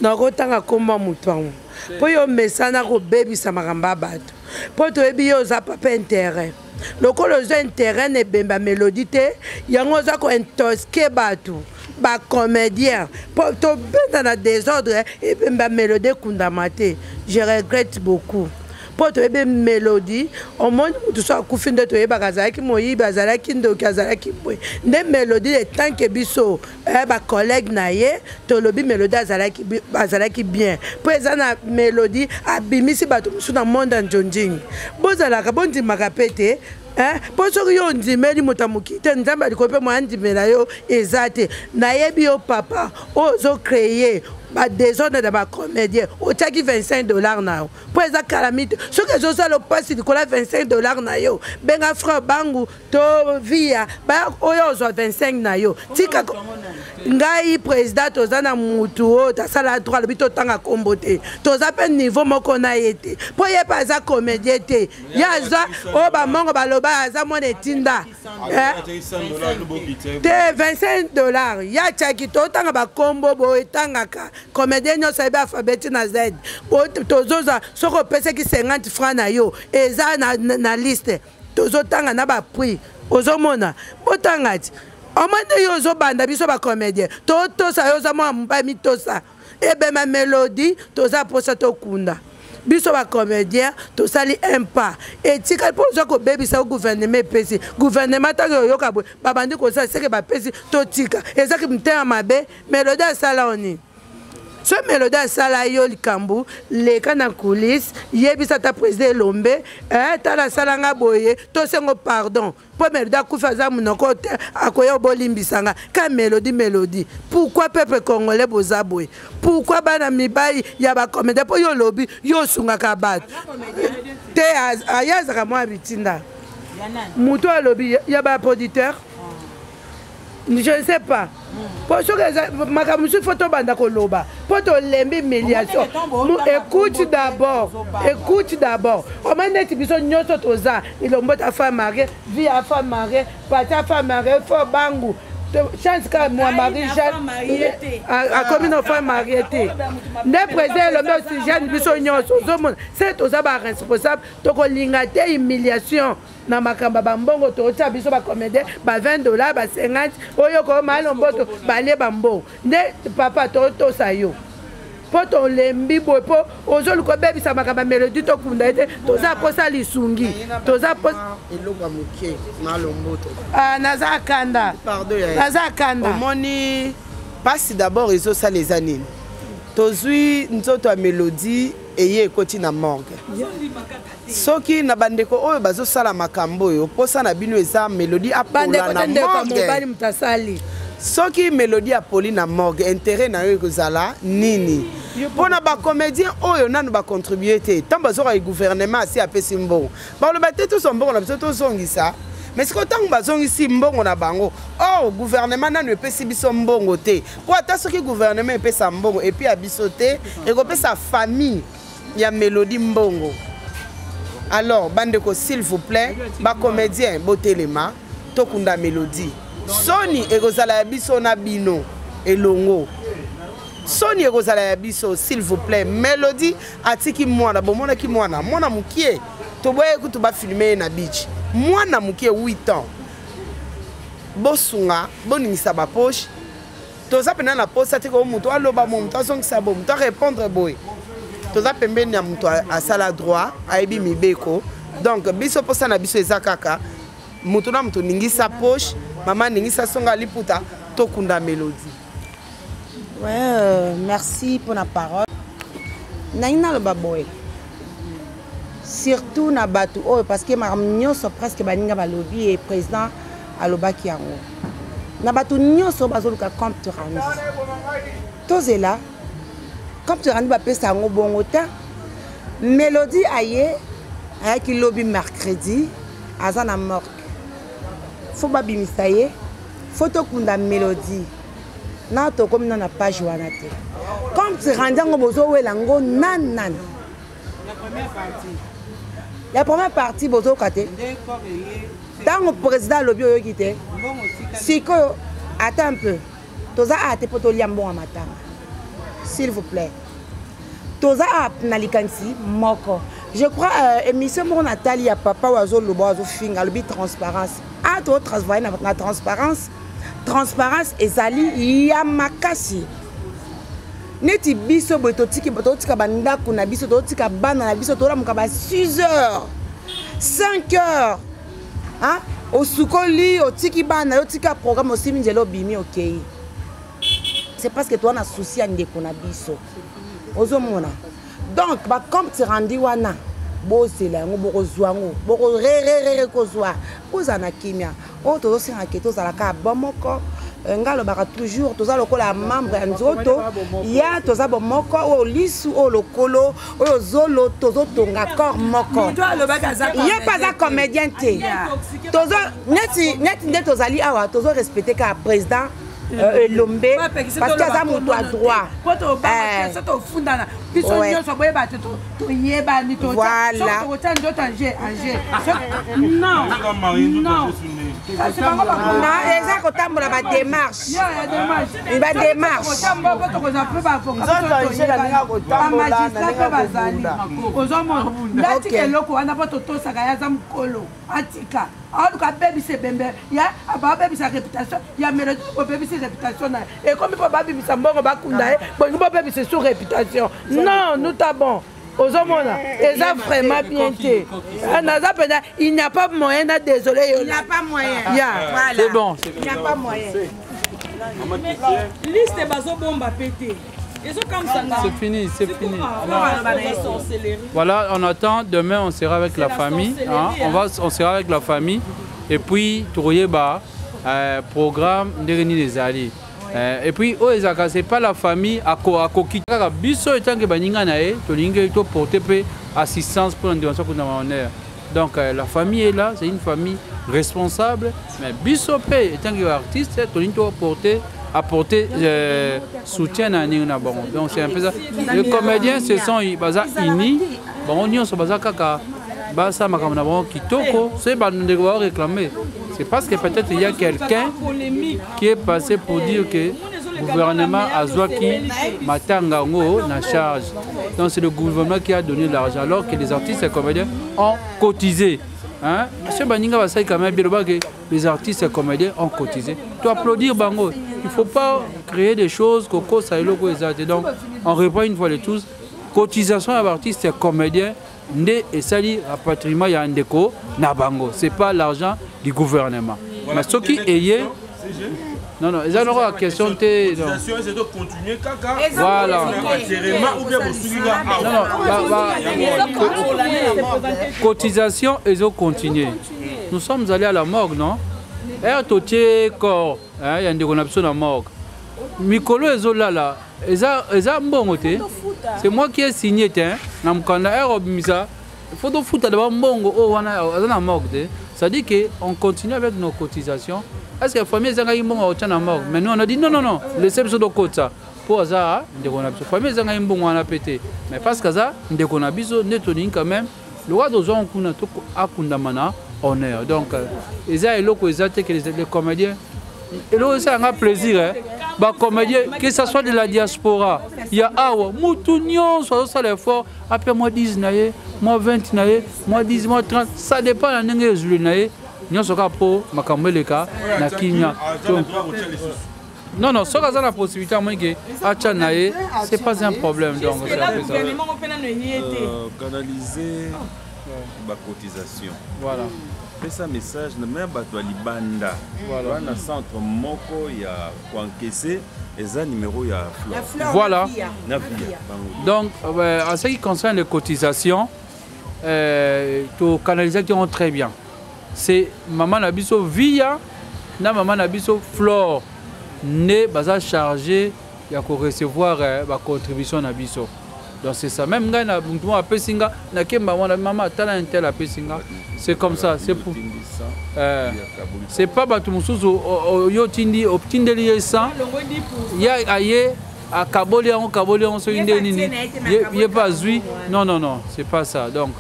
nakotanga nkombo ya moto yango mpo yo mesana kobebisa makambo ya bato mpo toyebi yo oza papa intérêt lokola oza intérêt na ebemba mélodie te yango oza kointoske bato bacomédien mpo tobenda na désordre ebemba mélodie ekundama te. Je regrette beaucoup mpo toyebi mélodie omoni motu so akufi nde toyebaka azalaki moyibi, azalaki ndoki, azalaki boye. Nde mélodie etanke biso bacollègue na ye tolobi mélodie azalaki bien mpo eza na mélodie abimisi bato mosusu na monde ya njonjingi. Bozalaka bondimaka mpe te mpo soki yo ondimeli moto ya mokili te, Nzambe alikolo mpe moya ndimela yo eza te. Nayebi yo papa oyo ozocreye badésordre na bacomédien, otiaki 25 $ na yo mpo eza calamité. Soki ezosala mpasi likolo ya 25 $ na yo, benga frère bangu to via baya oyo ozwa 25 na yo. Tika ngai président, toza na mutu oyo tasala droit, alobi totanga nkombo te, toza mpe niveau moko na ye te mpo ye mpe aza comédien te. Ye aza oyo bamongo baloba aza mwana etinda te. 25 $ ye atiaki, totanga bakombo boye, etangaka comédien nyonso ayebi alphabet na Z. Tozozwa soki opesaki 50 franc na yo eza na liste, tozotanga na baprix ozomona botanga ti omoi nde yo ozobanda biso bacomédien totosa yo. Oza mwana mobali, mitosa ebema mélodie, toza mposa tokunda. Biso bacomédien tosali un pas etikali mpo ozwa kobebisa yo. Gouvernement epesi, gouvernement ntango oyoka boye babandi kosala seke bapesi, totika ezaki motema mabe. Mélodie asala o nini? So mélodie asala yo likambo, leka na coulisse, yebisa ata président Elombe, tala asalanga boye, tosengo pardon mpo mélodie akufi, aza monoko te, akoya obolimbisanga ka mélodie. Mélodie, pourquoi peuple congolais boza boye? Pourquoi bana mibali ya bacomédien? Mpo yo olobi yo osungaka bato te, aye azaka mwa bitinda moto alobi ya baproducteur, je ne sais pas mpo soki eza makambo mosusu fo tobanda koloba mpo tolembi humiliation. Écoute d'abord, écoute d'abord. Oma neti biso nyonso toza elombo ta femme mariée, vie ya femme mariée, pati ya femme mariée, fo bangu chance kaka mwa Marie Jeanne akomi na femme mariée te. Nde président elombe osigène biso nyonso, ozomona se toza baresponsable, tokolinga te humiliation na makambo ya bambongo. Totia biso bacomédien ba 20 $, ba 50 oyo koyoma lomboto balie bambongo. Nde papa totosa yo mpo tolembi boye, mpo ozoluka obebisa makambo ya mélodie, tokunda ye te. Toza posa lisungi, toza eloko ya moke na lomboto. Naza kanda. Pardon. Naza kanda. Omoni mpasi d'abord ezosala eza nini? Tozwi nzoto ya mélodie eye ekoti na morgue. Soki na bandeko oyo bazosala makambo oyo, mposa na bino eza mélodie apola na morgue. Moto asali. Soki mélodie apoli na morgue, intérêt na yo ekozala nini? Mpo na bacomédien oyo nanu bacontribue te, ntango bazokaki gouvernement asi apesi mbongo, baloba te tozwa mbongo na biso tozongisa. Mais sikoyo ntango bazongisi mbongo na bango, or gouvernement nanu epesi biso mbongo te, mpo ata soki gouvernement epesa mbongo epuis ya biso te, ekopesa famille ya Mélodie mbongo. Alors bandeko, s'il vous plaît, bacomédien botelema, tokunda Mélodie. Soni ekozala ya biso na bino elongo, soni ekozala ya biso. S'il vous plaît, Mélodie atiki mwana, bomonaki mwana, mwana mokie, toboyaki kutu bafilme ye na beach, mwana mokie 8 ans. Bosunga, boningisa bapoche. Toza mpena na posa te ko moto aloba mo, moto azongisa bo, moto arépondre boye. Toza pembeni ya moto asala droit, ayebi mibeko. Donc biso mposa na biso eza kaka moto na moto ningisa poche, mama ningisa songa liputa, tokunda Mélodie. Ouais, merci pour la parole. Nalingi naloba boye, surtout na bato oyo, parce que makambo nyonso presque baninga balobi e président alobaki yango. Na bato nyonso oyo bazoluka compte rendu, tozela compte rendu, bapesa yango bongo te. Mélodie aye, ayaki lobi mercredi, aza na morgue, fo babimisa ye, fo tokunda Mélodie. Na tokomi na page wana te. Compte rendu yango bozowela yango nani nani? La première partie bozoyoka te. Ntango président alobi, oyoki te. Sikoyo ata un peu, toza awa te mpo tolia mbongo ya matanga. S'il vous plaît, toza awa na likanisi moko. Je crois émission moko natali ya papa oyo azoloba, oyo azofinga, alobi transparence. A totravaille na transparence. Transparence ezali ya makasi. Neti biso boye, totiki, totika bandako na biso, totika bana na biso, tolamuka ba 6 heures, 5 heures, hein? Osukoli, otiki bana yo, tika programme, osimi nzela, obimi, okei. C'est parce que toza na souci ya ndeko na biso. Ozomona, donc bacompte rendu wana, bozela yango, bokozwa yango, bokorererere kozwa. Bozala na kimia. Oyo tozosenga ke tozala kaka bon moko. Ngai alobaka toujours, toza lokola membre ya nzoto ya, toza bomoko, oyo lisu, oyo lokolo, oyo zolo, tozotonga corps moko. Ye mpe aza comédien te. Tozo neti neti nde tozali awa, tozorespecte kaka président Elombe, parce que aza moto ya droit. Tofundana biso nyonso, boyeba te, toyebani. Voilà. Tokotya nzoto ange ange, non non. Na eza kotambola badémarche, badémarche. Bamagistrat mpe bazali, ozomona, ndatika eloko wana mpo totosaka ye, aza mokolo. Atika aluka abebisa ebembe ya, babebisa réputation ya Mélodie. Bobebisi réputation na ye, ekomi mpo babimisa mbongo bakunda ye, bolingi bobebisa sur réputation. Non, nous ta bon, ozomona, eza vraiment bien te. Naza mpenza, il n'y a pas moyen na désolé yo. Il n'y a pas moyen. Ya. Voilà. C'est bon. Il n'y a pas moyen. Liste bazobomba pe te, ezokamwisanga. C'est fini, c'est fini. Sorcellerie. Voilà, on attend. Demain, on sera avec la la famille. sorcellerie, Hein. On, va, on sera avec la famille. Et puis, toyeba, programme ndenge nini ezali. Et puis, oyo ezalaka, c'est pas la famille akoki kaka. Biso etanke baninga na ye, tolingi toporte mpe assistance mpona ndeko na kuna honneur. Donc la famille est là, c'est une famille responsable, mais biso mpe etanke artiste, tolingi toporter, apporter soutien na ndenge na bango. Donc c'est un peu ça. Les comédiens se sont baza unis, bango nyonso baza kaka basala makambo na bango kitoko. Soki bandeko baoréclamer, c'est parce que peut-être il y a quelqu'un qui est passé pour dire que gouvernement azwaki matanga yango na charge. Donc c'est le gouvernement qui a donné l'argent, alors que les artistes et comédiens ont cotisé, hein? Soki baninga basali quand même bien, que les artistes et comédiens ont cotisé, to applaudir bango. Il faut pas créer des choses kokosa eloko eza te. Donc on reprend une fois de tous, cotisation ya baartiste et comédien nde esali rapatriement ya ndeko na bango, c'est pas l'argent du gouvernement. Mais soki eye, non non, eza noko ya question te, non. Cotisation eza continuer kaka. Voilà. Enterrement ou bien bosuki kaka awa? Non, non, cotisation ezocontinue. Nous sommes allés à la morgue, non? Ere totie corps, hein, ya ndeko na biso na morgue, mikolo ezolala, eza mbongo te. C'est moi qui ai signé te, hein, na mokanda. Ere obimisa, faut tofuta d'abord mbongo oyo wana aza na morgue te. C'est-à-dire qu'on continue avec nos cotisations. Est-ce que la famille ezangaki mbongo ya kotya na morgue? Mais nous on a dit non, non, non, laissez biso tokotisa mpo aza ndeko na biso. Famille ezangaki mbongo wana mpe te, mais parce que aza ndeko na biso nde tolingi quand même lokola tozwa kuna to akundama na honneur. Donc euh, eza eloko eza te que les, les comédiens eloko esala nga plaisir eh? bacomédien que ça soit de la diaspora ya awa mutu nyonso azosala effort ape mwa 10 na ye mwa 20 na ye mwa 10 mwa 30 ça dépend na ndenge ezwili na ye nyonso kaka mpo makambo eleka na kimia. Non, non, soki aza na possibilité amoni ke atya na ye, c'est pas un problème. Donc c'est un peu ça. Euh, canaliser bacotisation, voilà, pesa message na me bato ya libanda wana, centre moko ya koencaisse eza numéro ya Flore. Voilà. Na via. Donc euh, en ce qui concerne les cotisations, euh, tocanalisaki yango très bien. C'est mama na biso Via na mama na biso Flore nde baza chargé ya korecevoir euh, bacontribution na biso. Donc c'est ça. Même ngai na mutu moko apesi nga, nakemba mwana mama tala un tel apesi nga. C'est comme ça, c'est pour euh, c'est pas bato mosusu yo otindi otindeli ye 100 ye aye akaboli yango kaboli yango soki nde nini ye mpe azwi. Non, non, non, c'est pas ça. Donc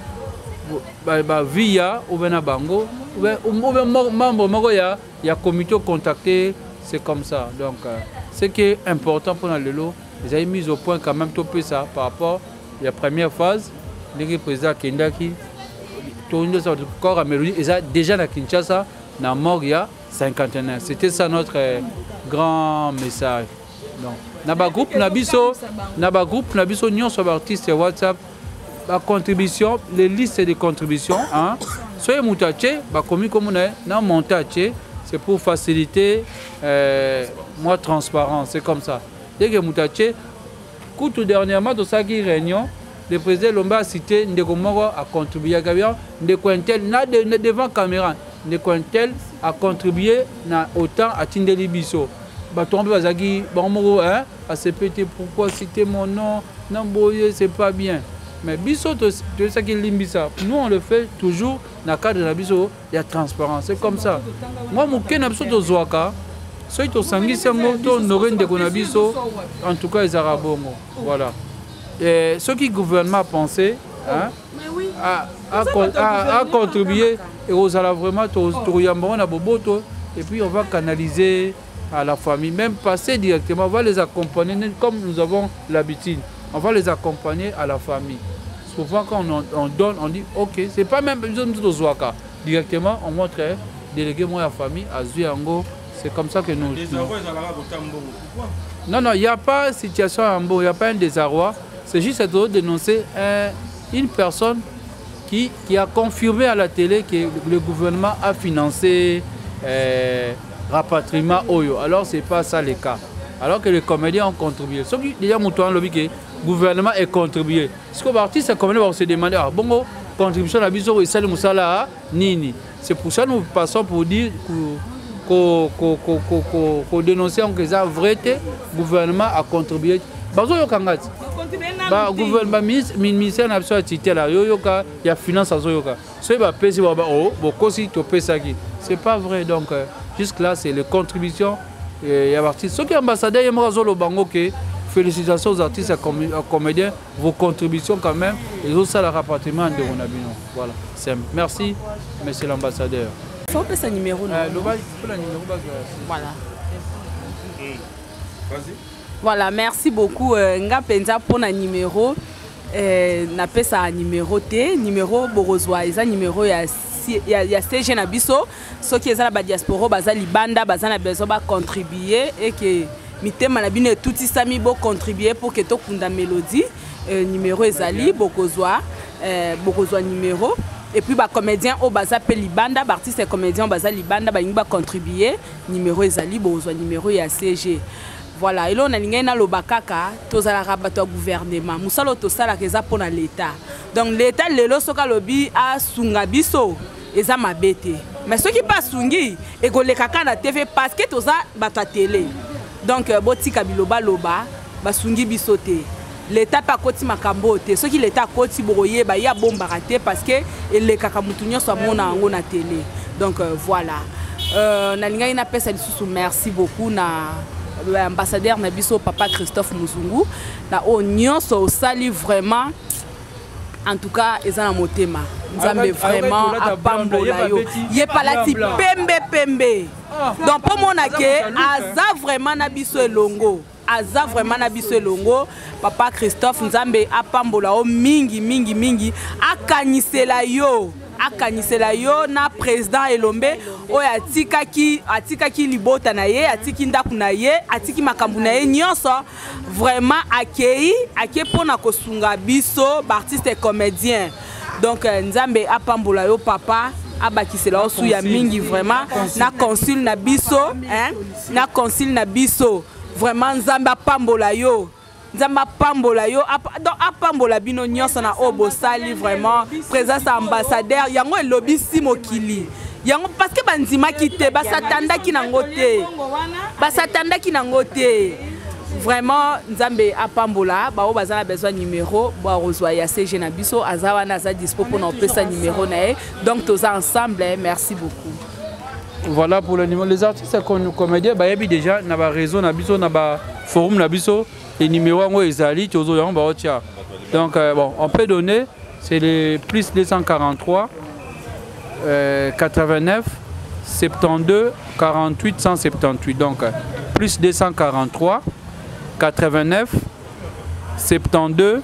bavia ou bien na bango ou bien membre moko ya ya comité contacté, c'est comme ça. Donc euh, ce qui est important mpona lelo ezali mise au point quand même topesa par rapport ya première phase ndenge président akendaki toyindosa corps ya Mélodie eza déjà na Kinshasa na morgue ya cinquantenaire. C'était ça notre euh, grand message. Donc na bagroupe na biso, na bagroupe na biso nyonso ya baartiste ya WhatsApp, bacontribution, les listes de contribution, hein, soki moto atie bakomi komona ye na monte atie, c'est pour faciliter euh, moi transparence. C'est comme ça dès que moto atie. Kutu dernièrement tosalaki réunion, le président Lomba a cité ndeko moko acontribuaka bien, ndeko intel na de, devant caméra, ndeko intel a contribué na autant atindeli biso. Bato mpe bazalaki bango moko hein, asepe te, pourquoi citer mon nom na boye, c'est pas bien. Mais biso toyesaki limbisa, nous on le fait toujours na cadre na biso ya transparence. C'est comme ça mwa moke na biso tozwaka, soki tosangisi yango tohonore ndeko na biso. En tout cas ezalaka bongo, voilà. Et soki gouvernement a pensé, hein, à, à, à, à contribuer, ekozala vraiment tokoyamba ngo na boboto et puis on va canaliser à la famille, même passer directement, on va les accompagner comme nous avons l'habitude, on va les accompagner à la famille. Souvent quand on, on donne, on dit ok, c'est pas même besoin de tozwaka directement, on montre délégué moi ya famille azwi yango. C'est comme ça que nous. Non, non, il n'y a pas situation en il n'y a pas un désarroi. C'est juste de dénoncer un, une personne qui, qui a confirmé à la télé que le gouvernement a financé euh, rapatriement Oyo. Alors, ce n'est pas ça le cas. Alors que les comédiens ont contribué. Ce qui déjà moto lobi que gouvernement est contribué. Ce que l'artiste comédien va se demander, ah, bongo, contribution na biso esali mosala nini. C'est pour ça que nous passons pour dire kodénoncer yango eza vrai te, gouvernement a contribué. Bazoyoka nga ti ministère na biso ya tutelle ayoyoka, ya finance azoyoka, soki bapesi baba o bokosi topesaki, c'est pas vrai. Donc euh, jusque là c'est les contributions euh, ya baartiste. Soki ambassadeur ye moko azoloba yango ke félicitations aux artistes et comédiens, vos contributions quand même ezosala rapatriement ya ndeko na bino. Voilà, c'est merci monsieur l'ambassadeur. Faut opesa numéro. Euh, loba mpona numéro bazwa. Voilà. Vas-y. Voilà, merci beaucoup. Euh, nga mpenza mpona numéro euh, napesa numéro te. Numéro bokozwa eza numéro ya, ya, ya CG na biso. Soki eza na badiaspora baza libanda, baza na besoin bacontribue eke mitema na bino etutisami, bocontribue pour ke tokunda Mélodie, euh, numéro ezali, bokozwa euh, bokozwa numéro. Et puis bacomédien oyo baza mpe libanda, baartiste comédien oyo baza libanda balingi bacontribue, numéro ezali, bokozwa numéro ya CG. Voilà. Eloko nalingai naloba kaka, tozalaka bato ya gouvernement, mosala oyo tosalaka eza mpona l'état. Donc l'état lelo soki alobi asunga biso eza mabe te, mais soki mpe asungi ekoleka kaka na TV parce que toza bato ya télé. Donc euh, botika bilobaloba, basungi biso te, leta mpe akoti makambo oyo te. Soki leta akoti bokoyeba ye abombaka te parce que elekaka, motu nyonso amona yango na télé. Donc voilà, nalingaki napesa lisusu merci beaucoup na ambassadeur na biso papa Christophe Muzungu na oyo nyonso osali. Vraiment, en tout cas eza na motema. Nzambe vraiment apambola yo. Ye palati pembe pembe, donc mpo mona ke aza vraiment na biso elongo, aza vraiment na biso elongo. Papa Christophe, Nzambe apambola yo mingi mingi mingi, akanisela yo, akanisela yo na président Elombe oyo atikaki libota na ye, atiki ndako na ye, atiki makambo na ye nyonso. Vraiment akei, ake mpona kosunga biso baartiste comédien. Donc Nzambe apambola yo papa, abakisela yo su ya mingi vraiment na consul na biso, hein? Na consul na biso, vraiment Nzambe apambola yo, Nzambe apambola yo, donc apambola bino nyonso na oyo bosali. Vraiment présence ya ambassadeur yango elobisi mokili yango, parce que bandimaki te, basatandaki nango te, basatandaki nango te. Vraiment Nzambe apambola bao baza na besoin numéro, bakozwa ya CG na biso, aza wana, aza dispo mpona opesa numéro na ye. Donc toza ensemble, merci beaucoup. Voilà pour le numéro. Les artistes comédiens bayebi déjà na baréseau na biso, na baforum na biso, les numéros yango ezali, tozo yango baotia. Donc bon, on peut donner, c'est les plus 243 89 72 48 178. Donc plus 243 89 72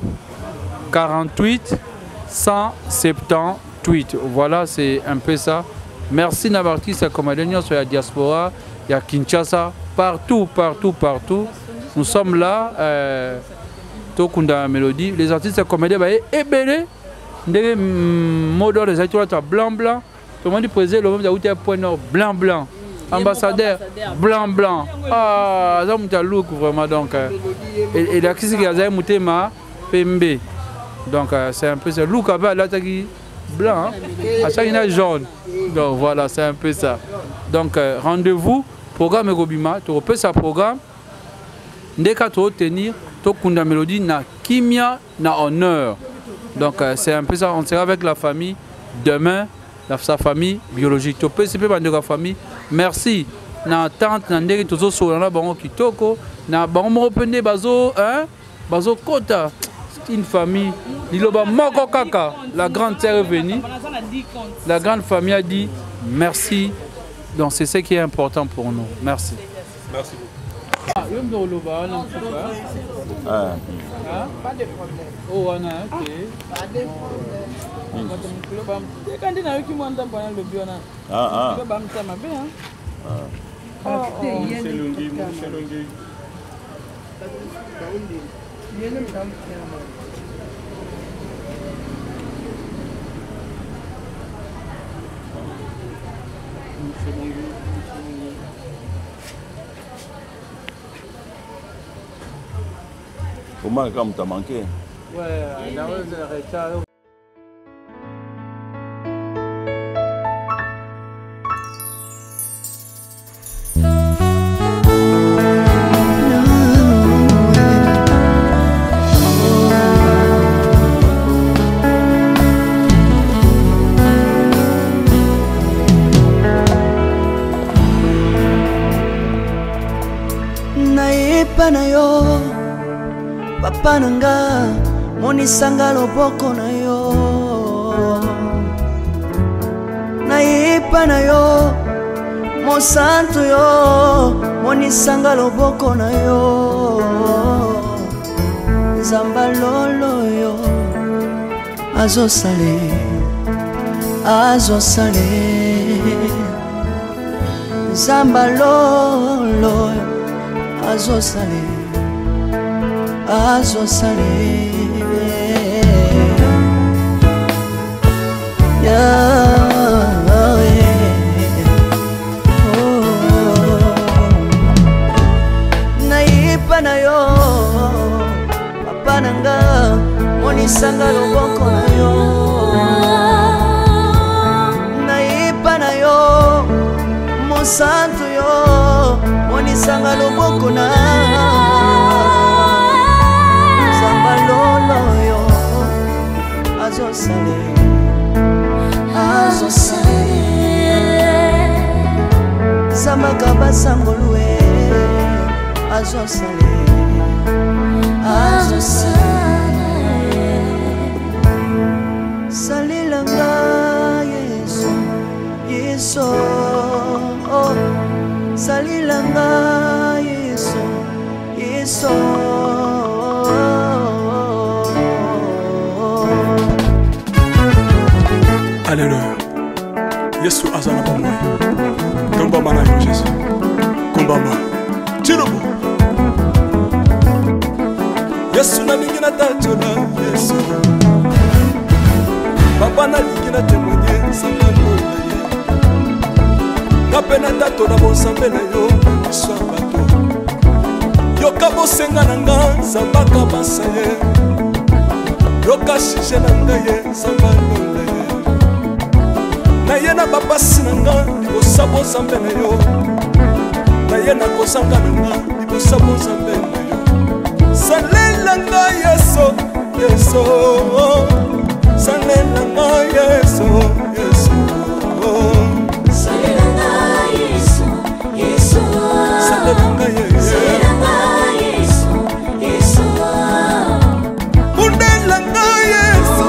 48 178. Voilà, c'est un peu ça. Merci na artiste comédien nyonso ya diaspora, ya Kinshasa, partout, partout, partout. Nous sommes là, tokunda Mélodie. Les artistes comédiens baye ebele ndenge mot d'ordre ezali tolata blanc blanc. Tomoni président lobi auti ya Point Nord, blanc blanc, ambassadeur blanc blanc. Ah, aza moto ya look vraiment. Donc elakisi ke azali motema pembe. Donc c'est un peu ça. Look ape alataki blanc, atiaki na jaune. Donc voilà, c'est un peu ça. Donc rendez-vous, programme ekobima, tokopesa programme nde kaka totenir tokunda Mélodie na kimia, na honneur. Donc c'est un peu ça. On sera avec la famille demain, sa famille biologique. Topesi mpe bandeko ya famille merci na tante na ndenge tozosolola na bango kitoko, na bango moko mpe nde bazo, hein, bazokota une famille. Liloba moko kaka, la grande sœur est venue, la grande famille a dit merci. Donc c'est ce qui est important pour nous. Merci. Merci beaucoup. Ah, yo mpe oloba wana mosusu. Ah. Pas de problème. Oh, wana te. Pas de problème. Eka nde nayoki mwa ndambo wana lobi wana. Ah, ah. Bamta mabe. Ah. Selongi, selongi. Selongi. Omar kaka moto amanke. Ouais, na oyo ezala retard. Nayepa na yo papa na nga, monisanga loboko na yo. Nayepa na yo mosantu yo, monisanga loboko na yo. Nzamba lolo yo azosale, azosale. Nzamba lolo azosale, azosale. Yeah, oh. Nayepa na yo papa na nga, monisanga loboko na yo. Nayepa na yo mosantu yo, monisanga loboko na. Nzamba lolo yo azosale, azosale. Basangolu e azosale azosala salela nga Yesu Yesu oh. Salela nga Yesu Yesu. Alleluya, Yesu aza na bomoi. Tombama na yo Jesu, kumbama tilobo. Yesu nalingi natatola Yesu papa, nalingi na témoigne nzambe lola ye nga mpe natatola bonzambe na yo na miso ya bato. Yoka bosenga na nga Nzambe akabasa ye, yoka sujet na ngai ye Nzambe alola ye. Naye na bapasi na nga libosa bonzambe na yo, naye na kozanga na nga libosa bonzambe na yo. Salela nga Yesu Yesu, salela nga Yesu Yesu, salela nga Yesu Yesu, salela nga Yesu, salela nga Yesu Yesu, bundela nga Yesu,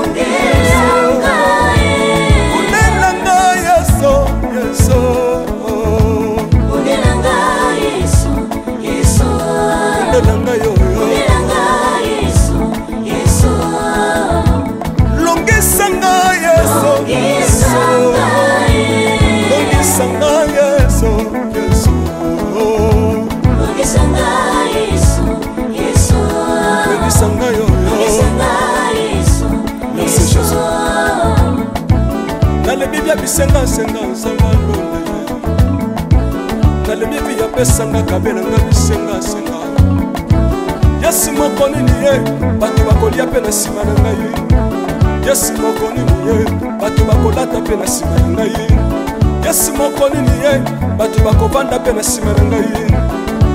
bundela nga Yesu Yesu, bundela nga Yesu Yesu, bundela nga yo, bundela nga Yesu Yesu, longisa nga Yesu, longisa nga longisa nga Yesu Yesu, longisa nga Yesu Yesu, longisa nga yo, longisa nga Yesu Merci Yesu. Jésus. Nalebi bia bisengasenga nzambe alola ye, nalebi bi apesanga kabelanga bisengasenga. Yesu moko nini ye bato bakolia mpe na nsima na ngai, Yesu moko nini ye bato bakolata mpe na nsima na ngai, Yesu moko nini ye bato bakovanda mpe na nsima na ngai.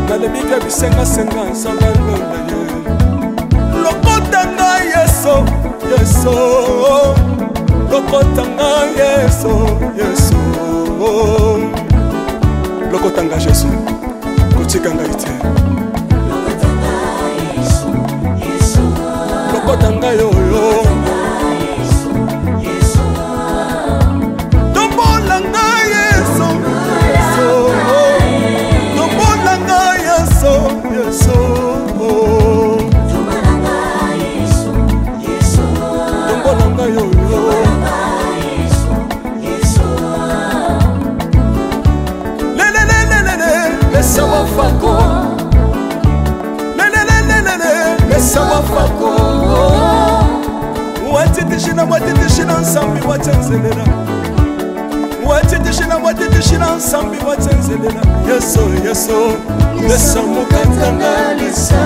Nalebi bia bisengasenga nzambe alola ye, lokota ngai Yesu Yesu, lokota ngai Yesu Yesu, lokota ngai Jesu, kotika ngai te, lokota ngai oyo, tombola ngai Yesu Yesu, tombola ngai Yesu Yesu, tombola ngai oyo, lelelelelele lesa wafako, lelelelelele lesa wafako, watitishina watitishina nsambi watenzelela, watitishina watitishina nsambi watenzelela. Yesu Yesu lesa mukatanga lesa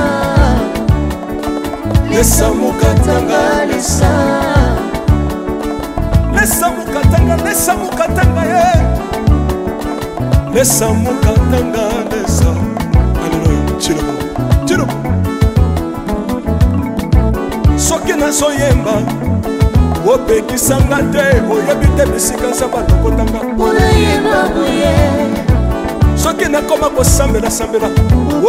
lesa mukatanga lesa lesa mukatanga lesa mukatanga ye lesa mukatanga lesa. Aleluya, chilobo chilobo. Soki nazoyemba opekisanga te, oyebi te bisika nza balokotanga. Mpona boye Soki nakoma kosambela-sambela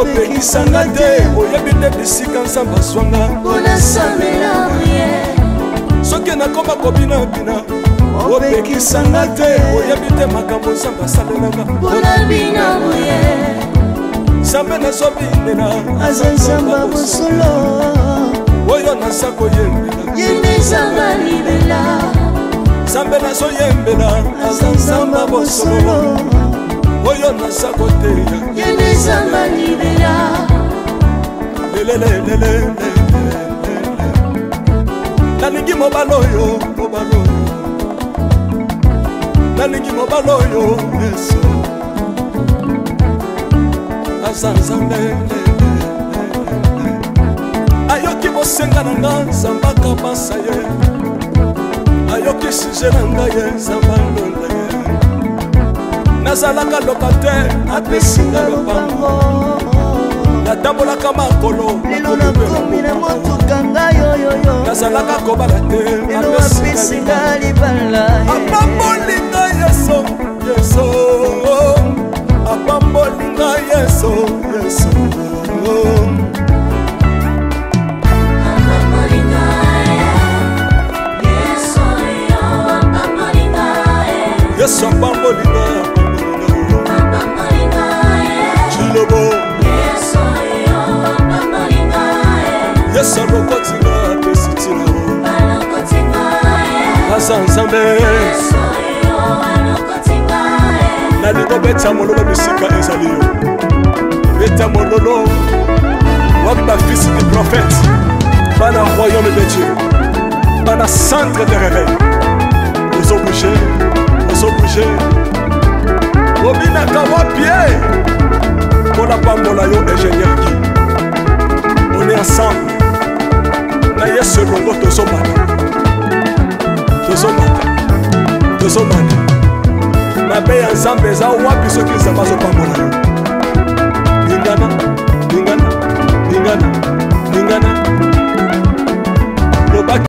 opekisanga te, oyebi te bisika nzambe azwanga. Mpona sambela boye Soki nakoma kobinabina opekisanga te, oyebi te makambo nzambe asalelanga. Mpona bina boye Nzambe nazobinela aza Nzambe bosolo, oyo naza koyembela ye nde Nzambe libela. Nzambe nazoyembela aza Nzambe bosolo, oyo naza koteya ye nde Nzambe libela. Lelelelelele nalingi mobali oyo, mobali oyo nalingi, mobali oyo Yesu aza Nzambe, ayoki bosenga na nga Nzambe akabasa ye, ayoki sujet na ngai ye Nzambe alola ye. Nazalaka locataire apesinga lopango, natambolaka makolo lelo nakomi na motuka ngai oyoyo, nazalaka kobala te lelo apesinga libala. Apamboli ngai Yesu Yesu, apamboli Yesu, Yesu. Yesu apamboli nga, apamboli nga. Chilobo. Yesu alokoti nga, apesi ntina. Aza Nzambe. Nalingi obeta mololo bisika ezali yo. Beta mololo. Wapi bafils du prophète? Bana royaume de Dieu. Bana centre de réveil. Ozobouge, ozobouge. Obinaka wapi ye? Mpo pambola yo ingénieur Guy. On est ensemble. Na Yesu elongo tozomata. Tozomata. Tozomata. Mabe ya Nzambe eza wapi soki Nzambe azopambola yo? Lingana, lingana, lingana, lingana.